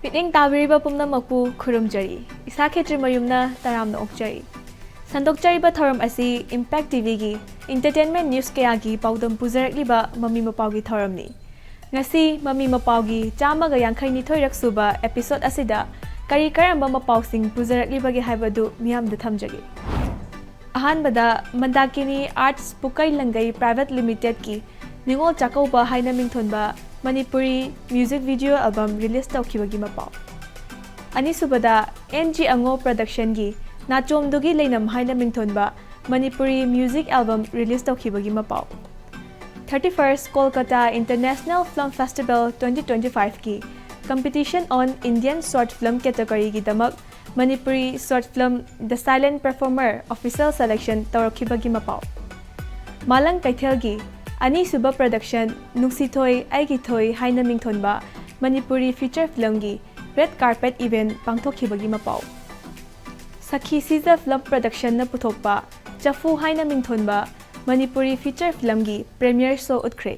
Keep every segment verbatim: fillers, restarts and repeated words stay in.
ꯃꯤꯠꯌꯦꯡ ꯇꯥꯕꯤꯔꯤꯕ ꯄꯨꯝꯅꯃꯛꯄꯨ ꯈꯨꯔꯨꯝꯖꯔꯤ꯫ ꯏꯁꯥ ꯈꯦꯇ꯭ꯔꯤꯃꯌꯨꯝꯅ ꯇꯔꯥꯝꯅ ꯑꯣꯛꯆꯔꯤ꯫ ꯁꯟꯗꯣꯛꯆꯔꯤꯕ ꯊꯧꯔꯝ ꯑꯁꯤ Impact ꯇꯤ ꯚꯤꯒꯤ entertainment news ꯀꯌꯥꯒꯤ ꯄꯥꯎꯗꯝ ꯄꯨꯖꯔꯛꯂꯤꯕ ꯃꯃꯤ ꯃꯄꯥꯎꯒꯤ ꯊꯧꯔꯝꯅꯤ꯫ ꯉꯁꯤ ꯃꯃꯤ ꯃꯄꯥꯎꯒꯤ ꯆꯥꯝꯃꯒ ꯌꯥꯡꯈꯩ ꯅꯤꯊꯣꯏꯔꯛ ꯁꯨꯕ episode ꯑꯁꯤꯗ ꯀꯔꯤ ꯀꯔꯝꯕ ꯃꯄꯥꯎꯁꯤꯡ ꯄꯨꯖꯔꯛꯂꯤꯕꯒꯦ ꯍꯥꯏꯕꯗꯨ ꯃꯤꯌꯥꯝꯗ ꯊꯝꯖꯒꯦ꯫ ꯑꯍꯥꯟꯕꯗ, ꯃꯟꯗꯥꯀꯤꯅꯤ Arts ꯄꯨꯀꯩ ꯂꯪꯒꯩ Private Limited ꯀꯤ ꯅꯤꯉꯣꯜ ꯆꯥꯛꯀꯧꯕ ꯍꯥꯏꯅ ꯃꯤꯡꯊꯣꯟꯕ Manipuri music video album release ꯇꯧꯈꯤꯕꯒꯤ ꯃꯄꯥꯎ꯫ ꯑꯅꯤꯁꯨꯕꯗ, ꯑꯦꯟ ꯖꯤ ꯑꯉꯣ Production ꯒꯤ ꯅꯥꯆꯣꯝꯗꯨꯒꯤ ꯂꯩꯅꯝ ꯍꯥꯏꯅ ꯃꯤꯡꯊꯣꯟꯕ ꯃꯅꯤꯄꯨꯔꯤ music album release ꯇꯧꯈꯤꯕꯒꯤ ꯃꯄꯥꯎ꯫ Thirty first Kolkata International Film Festival twenty twenty five ꯀꯤ Competition on Indian Short Film category ꯒꯤꯗꯃꯛ Manipuri short film The Silent Performer official selection ꯇꯧꯔꯛꯈꯤꯕꯒꯤ ꯃꯄꯥꯎ꯫ ꯃꯥꯂꯪ ꯀꯩꯊꯦꯜꯒꯤ ꯑꯅꯤꯁꯨꯕ production ꯅꯨꯡꯁꯤꯊꯣꯏ ꯑꯩꯒꯤ ꯊꯣꯏ ꯍꯥꯏꯅ ꯃꯤꯡꯊꯣꯟꯕ ꯃꯅꯤꯄꯨꯔꯤ feature film ꯒꯤ red carpet event ꯄꯥꯡꯊꯣꯛꯈꯤꯕꯒꯤ ꯃꯄꯥꯎ꯫ ꯁꯈꯤ ꯁꯤꯖ Film Production ꯅ ꯄꯨꯊꯣꯛꯄ ꯆꯐꯨ ꯍꯥꯏꯅ ꯃꯤꯡꯊꯣꯟꯕ ꯃꯅꯤꯄꯨꯔꯤ feature film ꯒꯤ premiere show ꯎꯠꯈ꯭ꯔꯦ꯫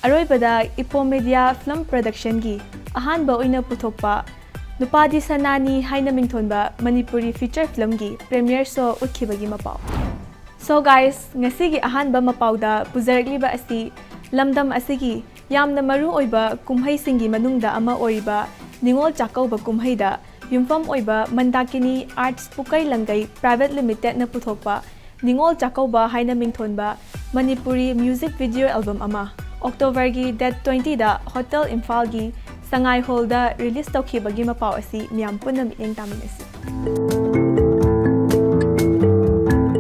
ꯑꯔꯣꯏꯕꯗ, Ipomedia Film Production ꯒꯤ ꯑꯍꯥꯟꯕ ꯑꯣꯏꯅ ꯄꯨꯊꯣꯛꯄ ꯅꯨꯄꯥꯗꯤ ꯁꯅꯥꯅꯤ ꯍꯥꯏꯅ ꯃꯤꯡꯊꯣꯟꯕ ꯃꯅꯤꯄꯨꯔꯤ feature film ꯒꯤ premiere show ꯎꯠꯈꯤꯕꯒꯤ ꯃꯄꯥꯎ꯫ So guys, ꯉꯁꯤꯒꯤ ꯑꯍꯥꯟꯕ ꯃꯄꯥꯎꯗ ꯄꯨꯖꯔꯛꯂꯤꯕ ꯑꯁꯤ ꯂꯝꯗꯝ ꯑꯁꯤꯒꯤ ꯌꯥꯝꯅ ꯃꯔꯨ ꯑꯣꯏꯕ ꯀꯨꯝꯍꯩꯁꯤꯡꯒꯤ ꯃꯅꯨꯡꯗ ꯑꯃ ꯑꯣꯏꯔꯤꯕ ꯅꯤꯉꯣꯜ ꯆꯥꯛꯀꯧꯕ ꯀꯨꯝꯍꯩꯗ ꯌꯨꯝꯐꯝ ꯑꯣꯏꯕ ꯃꯟꯗꯥꯀꯤꯅꯤ Arts ꯄꯨꯀꯩ ꯂꯪꯒꯩ Private Limited ꯅ ꯄꯨꯊꯣꯛꯄ ꯅꯤꯉꯣꯜ ꯆꯥꯛꯀꯧꯕ ꯍꯥꯏꯅ ꯃꯤꯡꯊꯣꯟꯕ ꯃꯅꯤꯄꯨꯔꯤ music video album ꯑꯃ October ꯒꯤ date twenty ꯗ Hotel ꯏꯝꯐꯥꯜꯒꯤ ꯁꯉꯥꯏ Hall ꯗ release ꯇꯧꯈꯤꯕꯒꯤ ꯃꯄꯥꯎ ꯑꯁꯤ ꯃꯤꯌꯥꯝ ꯄꯨꯟꯅ ꯃꯤꯠꯌꯦꯡ ꯇꯥꯃꯤꯟꯅꯁꯤ꯫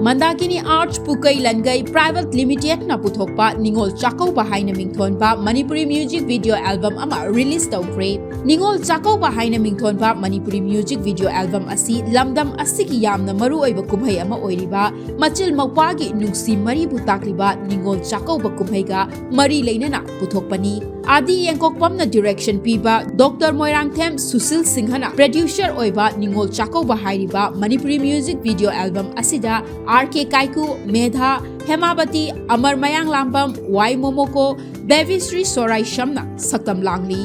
ꯃꯟꯗꯥꯀꯤꯅꯤ Arts ꯄꯨꯀꯩ ꯂꯟꯒꯩ Private Limited ꯅ ꯄꯨꯊꯣꯛꯄ ꯅꯤꯉꯣꯜ ꯆꯥꯛꯀꯧꯕ ꯍꯥꯏꯅ ꯃꯤꯡꯊꯣꯟꯕ ꯃꯅꯤꯄꯨꯔꯤ music video album ꯑꯃ release ꯇꯧꯈ꯭ꯔꯦ꯫ ꯅꯤꯉꯣꯜ ꯆꯥꯛꯀꯧꯕ ꯍꯥꯏꯅ ꯃꯤꯡꯊꯣꯟꯕ ꯃꯅꯤꯄꯨꯔꯤ music video album ꯑꯁꯤ ꯂꯝꯗꯝ ꯑꯁꯤꯒꯤ ꯌꯥꯝꯅ ꯃꯔꯨ ꯑꯣꯏꯕ ꯀꯨꯝꯍꯩ ꯑꯃ ꯑꯣꯏꯔꯤꯕ ꯃꯆꯤꯜ ꯃꯧꯄ꯭ꯋꯥꯒꯤ ꯅꯨꯡꯁꯤ ꯃꯔꯤꯕꯨ ꯇꯥꯛꯂꯤꯕ ꯅꯤꯉꯣꯜ ꯆꯥꯛꯀꯧꯕ ꯀꯨꯝꯍꯩꯒ ꯃꯔꯤ ꯂꯩꯅꯅ ꯄꯨꯊꯣꯛꯄꯅꯤ꯫ ꯑꯥꯔ ꯗꯤ ꯌꯦꯡꯀꯣꯛꯄꯝꯅ direction ꯄꯤꯕ, ꯗꯣꯛꯇꯔ ꯃꯣꯏꯔꯥꯡꯊꯦꯝ ꯁꯨꯁꯤꯜ ꯁꯤꯡꯍꯅ producer ꯑꯣꯏꯕ ꯅꯤꯉꯣꯜ ꯆꯥꯛꯀꯧꯕ ꯍꯥꯏꯔꯤꯕ ꯃꯅꯤꯄꯨꯔꯤ music video album ꯑꯁꯤꯗ ꯑꯥꯔ ꯀꯦ ꯀꯥꯏꯀꯨ, ꯃꯦꯙꯥ, ꯍꯦꯃꯥꯕꯇꯤ, ꯑꯃꯔ ꯃꯌꯥꯡꯂꯥꯝꯕꯝ, ꯋꯥꯏ ꯃꯣꯃꯣꯀꯣ, ꯕꯦꯕꯤꯁ꯭ꯔꯤ ꯁꯣꯔꯥꯏꯁꯝꯅ ꯁꯛꯇꯝ ꯂꯥꯡꯂꯤ꯫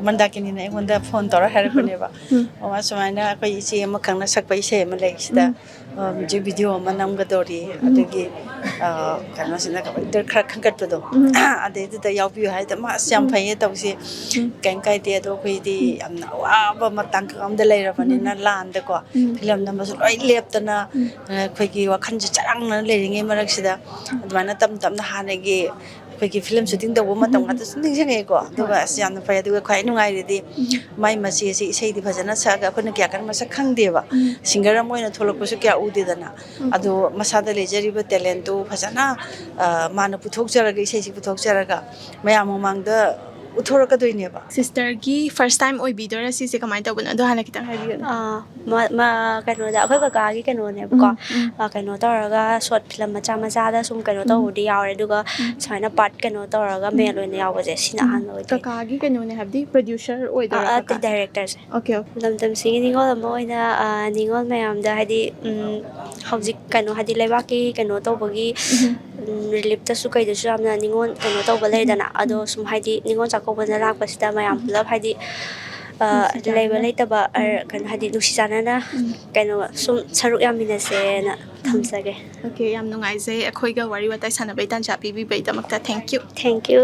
ꯃꯟꯗꯥꯀꯤꯅꯤꯅ ꯑꯩꯉꯣꯟꯗ ꯐꯣꯟ ꯇꯧꯔ ꯍꯥꯏꯔꯛꯄꯅꯦꯕ꯫ ꯎꯝ꯫ ꯑꯣ, ꯁꯨꯃꯥꯏꯅ ꯑꯩꯈꯣꯏ ꯏꯆꯦ ꯑꯃꯈꯛꯅ ꯁꯛꯄ ꯏꯁꯩ ꯑꯃ ꯂꯩ, ꯁꯤꯗ, ꯎꯝ꯫ ꯑ, ꯃ꯭ꯌꯨꯖꯤꯛ ꯚꯤꯗꯤꯑꯣ ꯑꯃ ꯅꯝꯒꯗꯧꯔꯤ꯫ ꯎꯝ꯫ ꯑꯗꯨꯒꯤ, ꯑ, ꯀꯩꯅꯣꯁꯤꯅ ꯑꯦꯛꯇꯔ ꯈꯔ ꯈꯟꯒꯠꯄꯗꯣ, ꯎꯝ꯫ ꯑꯗꯩꯗꯨꯗ ꯌꯥꯎꯕꯤꯌꯨ ꯍꯥꯏꯗ, "ꯃꯥ ꯑꯁ ꯌꯥꯝ ꯎꯝ꯫ ꯐꯩꯌꯦ ꯇꯧꯁꯦ, ꯎꯝ꯫ ꯀꯩꯝ ꯀꯥꯏꯗꯦ, ꯑꯗꯣ ꯑꯩꯈꯣꯏꯗꯤ ꯎꯝ꯫ ꯌꯥꯝꯅ ꯑꯋꯥꯕ ꯃꯇꯥꯡ ꯑꯃꯗ ꯂꯩꯔꯕꯅꯤꯅ ꯎꯝ꯫ ꯂꯥꯟꯗꯀꯣ, ꯎꯝ꯫ ꯐꯤꯂꯝ ꯅꯝꯕꯁꯨ ꯂꯣꯏ ꯂꯦꯞꯇꯅ, ꯎꯝ꯫ ꯑ, ꯑꯩꯈꯣꯏꯒꯤ ꯋꯥꯈꯜꯁꯦ ꯆꯔꯥꯡꯅꯅ ꯂꯩꯔꯤꯉꯩ ꯃꯔꯛꯁꯤꯗ ꯑꯗꯨꯃꯥꯏꯅ ꯇꯞ ꯇꯞꯅ ꯍꯥꯟꯅꯒꯤ ꯑꯩꯈꯣꯏꯒꯤ ꯐꯤꯂꯝ ꯁꯨꯇꯤꯡ ꯇꯧꯕ ꯃꯇꯝ ꯎꯝ꯫ ꯉꯥꯛꯇ ꯁꯨꯝ ꯅꯤꯡꯁꯤꯡꯉꯛꯑꯦꯀꯣ꯫ ꯑꯗꯨꯒ ꯍꯣꯏ꯫ ꯑꯁ ꯌꯥꯝꯅ ꯐꯩ, ꯑꯗꯨꯒ ꯈ꯭ꯋꯥꯏ ꯅꯨꯡꯉꯥꯏꯔꯤꯗꯤ ꯎꯝ꯫ ꯃꯥꯏ ꯃꯆꯦꯁꯤ ꯏꯁꯩꯗꯤ ꯐꯖꯅ ꯁꯛꯑꯒ ꯑꯩꯈꯣꯏꯅ ꯀꯌꯥ ꯀꯟꯅ ꯃꯁꯛ ꯈꯪꯗꯦꯕ꯫ ꯎꯝ꯫ ꯁꯤꯡꯒꯔ ꯑꯃ ꯑꯣꯏꯅ ꯊꯣꯛꯂꯛꯄꯁꯨ ꯀꯌꯥ ꯎꯗꯦꯗꯅ꯫ ꯎꯝ꯫ ꯑꯗꯣ ꯃꯁꯥꯗ ꯂꯩꯖꯔꯤꯕ ꯇꯦꯂꯦꯟꯠꯇꯨ ꯐꯖꯅ, ꯑ, ꯃꯥꯅ ꯄꯨꯊꯣꯛꯆꯔꯒ, ꯏꯁꯩꯁꯤ ꯄꯨꯊꯣꯛꯆꯔꯒ ꯃꯌꯥꯝ ꯃꯃꯥꯡꯗ ꯎꯠꯊꯣꯔꯛꯀꯗꯣꯏꯅꯦꯕ꯫ ꯁꯤꯁꯇꯔꯒꯤ ꯐꯥꯔꯁ ꯇꯥꯏꯝ ꯑꯣꯏꯕꯤꯗꯣꯏꯔꯥ ꯁꯤꯁꯦ? ꯀꯃꯥꯏꯅ ꯇꯧꯕꯅꯣ? ꯑꯗꯨ ꯍꯥꯟꯅ ꯈꯤꯇꯪ ꯍꯥꯏꯕꯤꯌꯨꯅꯦ꯫ ꯑꯥ, ꯃ-, ꯃ-, ꯀꯩꯅꯣꯗ, ꯑꯩꯈꯣꯏ ꯀꯀꯥꯒꯤ ꯀꯩꯅꯣꯅꯦꯕꯀꯣ꯫ ꯎꯝ, ꯎꯝ꯫ ꯑ, ꯀꯩꯅꯣ ꯇꯧꯔꯒ ꯁꯣꯔꯠ ꯐꯤꯂꯝ ꯃꯆꯥ ꯃꯆꯥꯗ ꯁꯨꯝ ꯀꯩꯅꯣ ꯎꯝ꯫ ꯇꯧꯕꯗꯤ ꯌꯥꯎꯔꯦ, ꯑꯗꯨꯒ ꯎꯝ꯫ ꯁꯨꯃꯥꯏꯅ ꯄꯥꯔꯠ ꯀꯩꯅꯣ ꯇꯧꯔꯒ ꯎꯝ꯫ ꯃꯦꯟ ꯑꯣꯏꯅ ꯌꯥꯎꯕꯁꯦ ꯁꯤꯅ ꯎꯝ꯫ ꯑꯍꯥꯟꯕ ꯑꯣꯏꯗꯣꯏꯅꯦ꯫ ꯀꯀꯥꯒꯤ ꯀꯩꯅꯣꯅꯦ ꯍꯥꯏꯕꯗꯤ ꯄ꯭ꯔꯣꯗ꯭ꯌꯨꯁꯔ ꯑꯣꯏꯗꯣꯏꯔꯥ ꯑ, ꯑ, ꯀꯀꯥ? ꯗꯥꯏꯔꯦꯛꯇꯔꯁꯦ꯫ Okay, okay. ꯂꯝꯗꯝꯁꯤꯒꯤ ꯅꯤꯉꯣꯜ ꯑꯃ ꯑꯣꯏꯅ, ꯑ, ꯅꯤꯉꯣꯜ ꯃꯌꯥꯝꯗ ꯍꯥꯏꯗꯤ, ꯎꯝ, ꯍꯧꯖꯤꯛ ꯀꯩꯅꯣ ꯍꯥꯏꯗꯤ ꯂꯩꯕꯥꯛꯀꯤ ꯀꯩꯅꯣ ꯇꯧꯕꯒꯤ, ꯎꯝ꯫ ꯎꯝ, ꯔꯤꯂꯤꯞꯇꯁꯨ ꯀꯩꯗꯁꯨ ꯌꯥꯝꯅ ꯅꯤꯉꯣꯜ ꯀꯩꯅꯣ ꯇꯧꯕ ꯎꯝ꯫ ꯂꯩꯗꯅ, ꯑꯗꯣ ꯎꯝ꯫ ꯁꯨꯝ ꯍꯥꯏꯗꯤ ꯅꯤꯉꯣꯜ ꯆꯥꯛꯀꯧꯕꯅ ꯂꯥꯛꯄꯁꯤꯗ ꯃꯌꯥꯝ ꯎꯝ꯫ ꯄꯨꯂꯞ ꯍꯥꯏꯗꯤ, ꯑ, ꯅꯨꯡꯁꯤ ꯂꯩꯕ ꯆꯥꯟꯅꯅ꯫ ꯂꯩꯇꯕ, ꯑ, ꯎꯝ꯫ ꯀꯩꯅꯣ ꯍꯥꯏꯗꯤ ꯅꯨꯡꯁꯤ ꯆꯥꯟꯅꯅ ꯎꯝ꯫ ꯀꯩꯅꯣ ꯁꯨꯝ ꯁꯔꯨꯛ ꯌꯥꯃꯤꯟꯅꯁꯦꯅ ꯊꯝꯖꯒꯦ꯫ ꯑꯣꯀꯦ, ꯌꯥꯝ ꯅꯨꯡꯉꯥꯏꯖꯩ ꯑꯩꯈꯣꯏꯒ ꯋꯥꯔꯤ ꯋꯥꯇꯥꯏ ꯁꯥꯟꯅꯕꯩ ꯇꯥꯟꯖꯥ ꯄꯤꯕꯤꯕꯩꯗꯃꯛꯇ꯫ Thank you꯫ Thank you꯫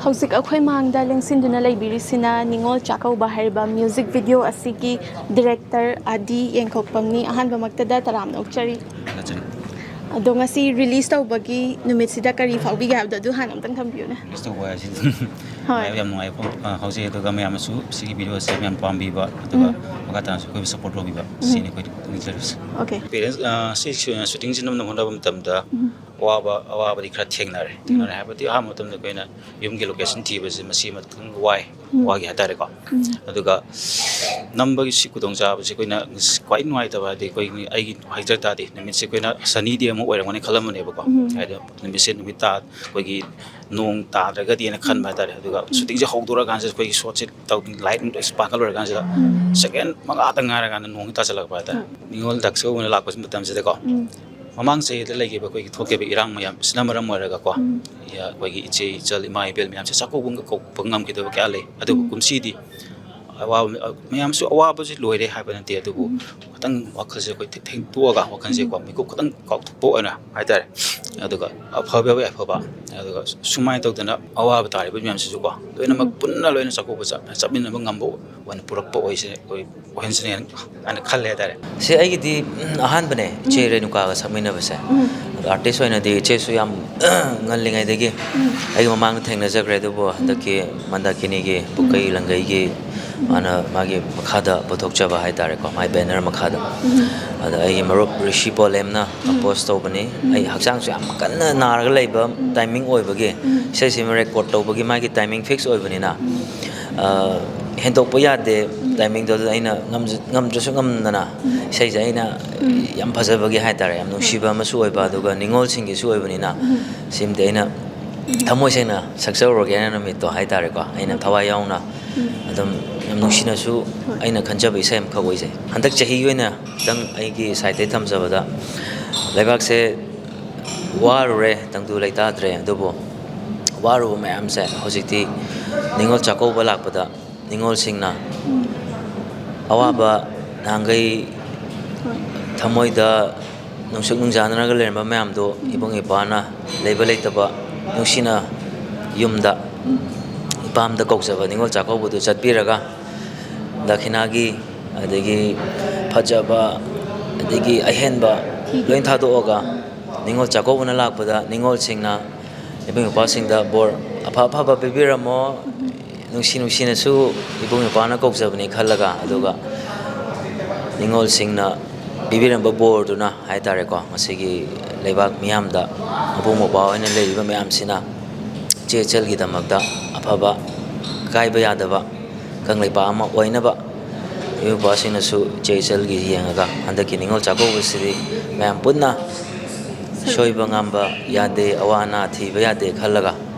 ꯍꯧꯖꯤꯛ ꯑꯩꯈꯣꯏ ꯃꯥꯡꯗ ꯂꯦꯡꯁꯤꯟꯗꯨꯅ ꯂꯩꯕꯤꯔꯤꯁꯤꯅ ꯅꯤꯉꯣꯜ ꯆꯥꯛꯀꯧꯕ ꯍꯥꯏꯔꯤꯕ ꯃ꯭ꯌꯨꯖꯤꯛ ꯚꯤꯗꯤꯑꯣ ꯑꯁꯤꯒꯤ ꯗꯤꯔꯦꯛꯇꯔ ꯑꯥꯗꯤ ꯌꯦꯡꯊꯣꯛꯄꯝꯅꯤ꯫ ꯑꯍꯥꯟꯕꯃꯛꯇꯗ ꯇꯔꯥꯝꯅ ꯑꯣꯛꯆꯔꯤ꯫ ꯊꯥꯒꯠꯆꯔꯤ꯫ ꯑꯗꯣ ꯉꯁꯤ ꯔꯤꯂꯤꯁ ꯇꯧꯕꯒꯤ ꯅꯨꯃꯤꯠꯁꯤꯗ ꯀꯔꯤ ꯐꯥꯎꯕꯤꯒꯦ ꯍꯥꯏꯕꯗꯣ ꯑꯗꯨ ꯍꯥꯟꯅ ꯑꯝꯇꯪ ꯊꯝꯕꯤꯌꯨꯅꯦ꯫ ꯔꯤꯂꯤꯁ ꯇꯧꯕ ꯍꯥꯏꯁꯤ ꯑꯗꯨꯝ ꯍꯣꯏ꯫ ꯌꯥꯝ ꯅꯨꯡꯉꯥꯏꯕ ꯐꯥꯎ-, ꯑ, ꯐꯥꯎꯖꯩ꯫ ꯑꯗꯨꯒ ꯃꯌꯥꯝꯅꯁꯨ ꯁꯤꯒꯤ ꯚꯤꯗꯤꯑꯣꯁꯦ ꯃꯌꯥꯝ ꯄꯥꯝꯕꯤꯕ, ꯑꯗꯨꯒ ꯎꯝ꯫ ꯃꯈꯥ ꯇꯥꯅꯁꯨ ꯑꯩꯈꯣꯏꯕꯨ ꯁꯞꯄꯣꯔꯠ ꯇꯧꯕꯤꯕ, ꯎꯝ꯫ ꯁꯤꯅꯤ ꯑꯩꯈꯣꯏ ꯅꯤꯡꯖꯔꯤꯕꯁꯦ꯫ ꯑꯣꯀꯦ꯫ ꯄꯦꯔꯦꯟꯁ, ꯑ, ꯁꯤ ꯁꯨ-, ꯁꯨꯇꯤꯡꯁꯤ ꯅꯝꯅꯕ ꯍꯣꯠꯅꯕ ꯃꯇꯝꯗ ꯎꯝ꯫ ꯑꯋꯥꯕ, ꯑꯋꯥꯕꯗꯤ ꯈꯔ ꯊꯦꯡꯅꯔꯦ꯫ ꯎꯝ꯫ ꯊꯦꯡꯅꯔꯦ ꯍꯥꯏꯕꯗꯤ ꯑꯍꯥꯟꯕ ꯃꯇꯝꯗ ꯑꯩꯈꯣꯏꯅ ꯌꯨꯝꯒꯤ ꯂꯣꯀꯦꯁꯟ ꯊꯤꯕꯁꯦ ꯃꯁꯤ ꯑꯃ ꯈꯤꯇꯪ ꯋꯥꯏ, ꯎꯝ꯫ ꯋꯥꯈꯤ ꯍꯥꯏꯇꯥꯔꯦꯀꯣ꯫ ꯎꯝ꯫ ꯑꯗꯨꯒ ꯅꯝꯕꯒꯤ ꯁꯤ ꯈꯨꯗꯣꯡꯆꯥꯕꯁꯤ ꯑꯩꯈꯣꯏꯅ ꯈ꯭ꯋꯥꯏ ꯅꯨꯡꯉꯥꯏꯇꯕ ꯍꯥꯏꯗꯤ ꯑꯩꯈꯣꯏꯒꯤ, ꯑꯩꯒꯤ ꯍꯥꯏꯖ ꯇꯥꯔꯗꯤ ꯅꯨꯃꯤꯠꯁꯦ ꯑꯩꯈꯣꯏꯅ ꯁꯅꯤ ꯗꯦ ꯑꯃ ꯑꯣꯏꯔꯝꯒꯅꯤ ꯈꯜꯂꯝꯕꯅꯦꯕꯀꯣ꯫ ꯎꯝ꯫ ꯍꯥꯏꯗꯤ ꯅꯨꯃꯤꯠꯁꯦ ꯅꯨꯃꯤꯠ ꯇꯥ-, ꯑꯩꯈꯣꯏꯒꯤ ꯅꯣꯡ ꯇꯥꯗ꯭ꯔꯒꯗꯤꯅ ꯈꯟꯕ ꯎꯝ꯫ ꯍꯥꯏꯇꯥꯔꯦ꯫ ꯑꯗꯨꯒ ꯎꯝ꯫ ꯁꯨꯇꯤꯡꯁꯦ ꯍꯧꯗꯣꯔꯀꯥꯟꯁꯤꯗ ꯑꯩꯈꯣꯏꯒꯤ ꯁꯣꯠꯁꯦ ꯇꯧ-, ꯂꯥꯏꯠ ꯅꯨꯡ ꯂꯣꯏ ꯁ꯭ꯄꯥꯔꯀꯜ ꯑꯣꯏꯔꯀꯥꯟꯁꯤꯗ ꯎꯝ꯫ ꯁꯦꯀꯦꯟ ꯃꯉꯥꯇ ꯉꯥꯏꯔꯀꯥꯟꯗ ꯅꯣꯡꯁꯦ ꯇꯥꯁꯜꯂꯛꯄ ꯍꯥꯏꯇꯥꯔꯦ꯫ ꯎꯝ꯫ ꯅꯤꯉꯣꯜ ꯆꯥꯛꯀꯧꯕꯅ ꯂꯥꯛꯄ ꯃꯇꯝꯁꯤꯗꯀꯣ꯫ ꯎꯝ꯫ ꯃꯃꯥꯡ ꯆꯍꯤꯗ ꯂꯩꯈꯤꯕ ꯑꯩꯈꯣꯏꯒꯤ ꯊꯣꯛꯈꯤꯕ ꯏꯔꯥꯡ ꯃꯌꯥꯝꯁꯤꯅ ꯃꯔꯝ ꯑꯣꯏꯔꯒꯀꯣ, ꯎꯝ꯫ ꯑꯩꯈꯣꯏꯒꯤ ꯏꯆꯦ ꯏꯆꯜ ꯏꯃꯥ ꯏꯕꯦꯜ ꯃꯌꯥꯝꯁꯦ ꯆꯥꯛꯀꯧꯕ ꯀꯧꯕ ꯉꯝꯈꯤꯗꯕ ꯀꯌꯥ ꯂꯩ꯫ ꯑꯗꯨꯕꯨ ꯎꯝ꯫ ꯀꯨꯝꯁꯤꯗꯤ ꯑꯋꯥꯕ ꯃꯌꯥꯝꯁꯨ ꯑꯋꯥꯕꯁꯤ ꯂꯣꯏꯔꯦ ꯍꯥꯏꯕ ꯅꯠꯇꯦ, ꯑꯗꯨꯕꯨ ꯎꯝ꯫ ꯈꯤꯇꯪ ꯋꯥꯈꯜꯁꯦ ꯑꯩꯈꯣꯏ ꯊꯦꯡ- ꯊꯦꯡꯇꯣꯛꯑꯒ, ꯋꯥꯈꯜꯁꯦꯀꯣ ꯎꯝ꯫ ꯃꯤꯀꯨꯞ ꯈꯤꯇꯪ ꯀꯥꯎꯊꯣꯛꯄ ꯑꯣꯏꯅ ꯍꯥꯏꯇꯥꯔꯦ꯫ ꯑꯗꯨꯒ ꯑꯐꯕ ꯌꯥꯕ ꯑꯐꯕ, ꯑꯗꯨꯒ ꯁꯨꯃꯥꯏꯅ ꯇꯧꯗꯅ ꯑꯋꯥꯕ ꯇꯥꯔꯤꯕ ꯃꯌꯥꯝꯁꯤꯁꯨꯀꯣ ꯂꯣꯏꯅꯃꯛ ꯎꯝ꯫ ꯄꯨꯟꯅ ꯂꯣꯏꯅ ꯆꯥꯛꯀꯧꯕ ꯆꯠ- ꯆꯠꯃꯤꯟꯅꯕ ꯉꯝꯕ ꯑꯣꯏꯅ ꯄꯨꯔꯛꯄ ꯑꯣꯏꯁꯦ, ꯑꯣꯏ- ꯑꯣꯏꯍꯟꯁꯤꯅꯦ ꯍꯥꯏꯅ ꯈꯜꯂꯦ ꯍꯥꯏꯇꯥꯔꯦ꯫ ꯁꯤ ꯑꯩꯒꯤꯗꯤ ꯑꯍꯥꯟꯕꯅꯦ ꯏꯆꯦ ꯎꯝ꯫ ꯔꯦꯅꯨꯀꯥꯒ ꯁꯛꯃꯤꯟꯅꯕꯁꯦ꯫ ꯎꯝ꯫ ꯑꯗꯣ ꯑꯥꯔꯇꯤꯁ ꯑꯣꯏꯅꯗꯤ ꯏꯆꯦꯁꯨ ꯌꯥꯝ ꯉꯜꯂꯤꯉꯩꯗꯒꯤ ꯎꯝ꯫ ꯑꯩꯒꯤ ꯃꯃꯥꯡꯗ ꯊꯦꯡꯅꯖꯈ꯭ꯔꯦ, ꯑꯗꯨꯕꯨ ꯍꯟꯗꯛꯀꯤ ꯃꯟꯗꯥꯀꯤꯅꯤꯒꯤ ꯄꯨꯀꯩ ꯂꯪꯒꯩꯒꯤ ꯃꯥꯅ ꯃꯥꯒꯤ ꯃꯈꯥꯗ ꯄꯨꯊꯣꯛꯆꯕ ꯍꯥꯏꯇꯥꯔꯦꯀꯣ, ꯃꯥꯏ ꯕꯦꯅꯔ ꯃꯈꯥꯗ꯫ ꯎꯝ꯫ ꯑꯗ ꯑꯩꯒꯤ ꯃꯔꯨꯞ ꯔꯤꯁꯤ ꯄꯣꯂꯦꯝꯅ ꯀꯝꯄꯣꯁ ꯇꯧꯕꯅꯤ꯫ ꯑꯩ ꯍꯛꯆꯥꯡꯁꯨ ꯌꯥꯝ ꯀꯟꯅ ꯅꯥꯔꯒ ꯂꯩꯕ ꯇꯥꯏꯃꯤꯡ ꯑꯣꯏꯕꯒꯤ ꯏꯁꯩꯁꯤꯃ ꯔꯦꯀꯣꯔꯠ ꯇꯧꯕꯒꯤ ꯃꯥꯒꯤ ꯇꯥꯏꯃꯤꯡ ꯐꯤꯛꯁ ꯑꯣꯏꯕꯅꯤꯅ, ꯑ, ꯍꯦꯟꯗꯣꯛꯄ ꯌꯥꯗꯦ ꯇꯥꯏꯃꯤꯡꯗꯣ꯫ ꯑꯗꯨꯗ ꯑꯩꯅ ꯉꯝꯖ- ꯉꯝꯗ꯭ꯔꯁꯨ ꯉꯝꯗꯅ ꯏꯁꯩꯁꯦ ꯑꯩꯅ ꯌꯥꯝ ꯐꯖꯕꯒꯤ ꯍꯥꯏꯇꯥꯔꯦ, ꯌꯥꯝ ꯅꯨꯡꯁꯤꯕ ꯑꯃꯁꯨ ꯑꯣꯏꯕ, ꯑꯗꯨꯒ ꯅꯤꯉꯣꯜꯁꯤꯡꯒꯤꯁꯨ ꯑꯣꯏꯕꯅꯤꯅ, ꯁꯤꯃꯗꯤ ꯑꯩꯅ ꯊꯃꯣꯏ ꯁꯦꯡꯅ ꯁꯛꯆꯔꯨꯔꯒꯦꯅ ꯅꯨꯃꯤꯠꯇꯣ ꯍꯥꯏꯇꯥꯔꯦꯀꯣ, ꯑꯩꯅ ꯊꯋꯥꯏ ꯌꯥꯎꯅ ꯑꯗꯨꯝ ꯌꯥꯝ ꯅꯨꯡꯁꯤꯅꯁꯨ ꯍꯣꯏ꯫ ꯑꯩꯅ ꯈꯟꯖꯕ ꯏꯁꯩ ꯑꯃꯈꯛ ꯑꯣꯏꯖꯩ꯫ ꯍꯟꯗꯛ ꯆꯍꯤꯒꯤ ꯑꯣꯏꯅ ꯈꯤꯇꯪ ꯑꯩꯒꯤ ꯁꯥꯏꯠꯇꯒꯤ ꯊꯝꯖꯕꯗ, ꯂꯩꯕꯥꯛꯁꯦ ꯋꯥꯔꯨꯔꯦ, ꯇꯪꯗꯨ ꯂꯩꯇꯥꯗ꯭ꯔꯦ, ꯑꯗꯨꯕꯨ ꯋꯥꯔꯨꯕ ꯃꯌꯥꯝꯁꯦ ꯍꯧꯖꯤꯛꯇꯤ ꯅꯤꯉꯣꯜ ꯆꯥꯛꯀꯧꯕ ꯂꯥꯛꯄꯗ ꯅꯤꯉꯣꯜꯁꯤꯡꯅ ꯑꯋꯥꯕ ꯅꯍꯥꯟꯈꯩ ꯍꯣꯏ꯫ ꯊꯃꯣꯏꯗ ꯅꯨꯡꯁꯨꯛ ꯅꯨꯡꯖꯥꯅꯔꯒ ꯂꯩꯔꯝꯕ ꯃꯌꯥꯝꯗꯣ ꯏꯕꯨꯡ ꯏꯄ꯭ꯋꯥꯅ ꯂꯩꯕ ꯂꯩꯇꯕ ꯅꯨꯡꯁꯤꯅ ꯌꯨꯝꯗ ꯏꯄꯥꯝꯗ ꯀꯧꯖꯕ ꯅꯤꯉꯣꯜ ꯆꯥꯛꯀꯧꯕꯗꯨ ꯆꯠꯄꯤꯔꯒ ꯗꯈꯤꯅꯥꯒꯤ ꯑꯗꯒꯤ ꯐꯖꯕ ꯑꯗꯒꯤ ꯑꯍꯦꯟꯕ ꯂꯣꯏ ꯊꯥꯗꯣꯛꯑꯒ ꯅꯤꯉꯣꯜ ꯆꯥꯛꯀꯧꯕꯅ ꯂꯥꯛꯄꯗ ꯅꯤꯉꯣꯜꯁꯤꯡꯅ ꯏꯕꯨꯡ ꯏꯄ꯭ꯋꯥꯁꯤꯡꯗ ꯕꯣꯔ ꯑꯐ ꯑꯐꯕ ꯄꯤꯕꯤꯔꯝꯃꯣ, ꯅꯨꯡꯁꯤ ꯅꯨꯡꯁꯤꯅꯁꯨ ꯏꯕꯨꯡ ꯏꯄ꯭ꯋꯥꯅ ꯀꯧꯖꯕꯅꯤ ꯈꯜꯂꯒ, ꯑꯗꯨꯒ ꯅꯤꯉꯣꯜꯁꯤꯡꯅ ꯄꯤꯕꯤꯔꯝꯕ ꯕꯣꯔꯗꯨꯅ ꯍꯥꯏ ꯇꯥꯔꯦꯀꯣ, ꯉꯁꯤꯒꯤ ꯂꯩꯕꯥꯛ ꯃꯤꯌꯥꯝꯗ ꯃꯕꯨꯡ ꯃꯧꯄ꯭ꯋꯥ ꯑꯣꯏꯅ ꯂꯩꯔꯤꯕ ꯃꯌꯥꯝꯁꯤꯅ ꯏꯆꯦ ꯏꯆꯜꯒꯤꯗꯃꯛꯇ ꯑꯐꯕ, ꯀꯥꯏꯕ ꯌꯥꯗꯕ ꯀꯪꯂꯩꯄꯥꯛ ꯑꯃ ꯑꯣꯏꯅꯕ ꯏꯕꯨꯡ ꯏꯄ꯭ꯋꯥꯁꯤꯡꯅꯁꯨ ꯏꯆꯦ ꯏꯆꯜꯒꯤ ꯌꯦꯡꯉꯒ ꯍꯟꯗꯛꯀꯤ ꯅꯤꯉꯣꯜ ꯆꯥꯛꯀꯧꯕꯁꯤꯗꯤ ꯃꯌꯥꯝ ꯄꯨꯟꯅ ꯁꯣꯏꯕ ꯉꯥꯝꯕ ꯌꯥꯗꯦ, ꯑꯋꯥ ꯑꯅꯥ ꯊꯤꯕ ꯌꯥꯗꯦ ꯈꯜꯂꯒ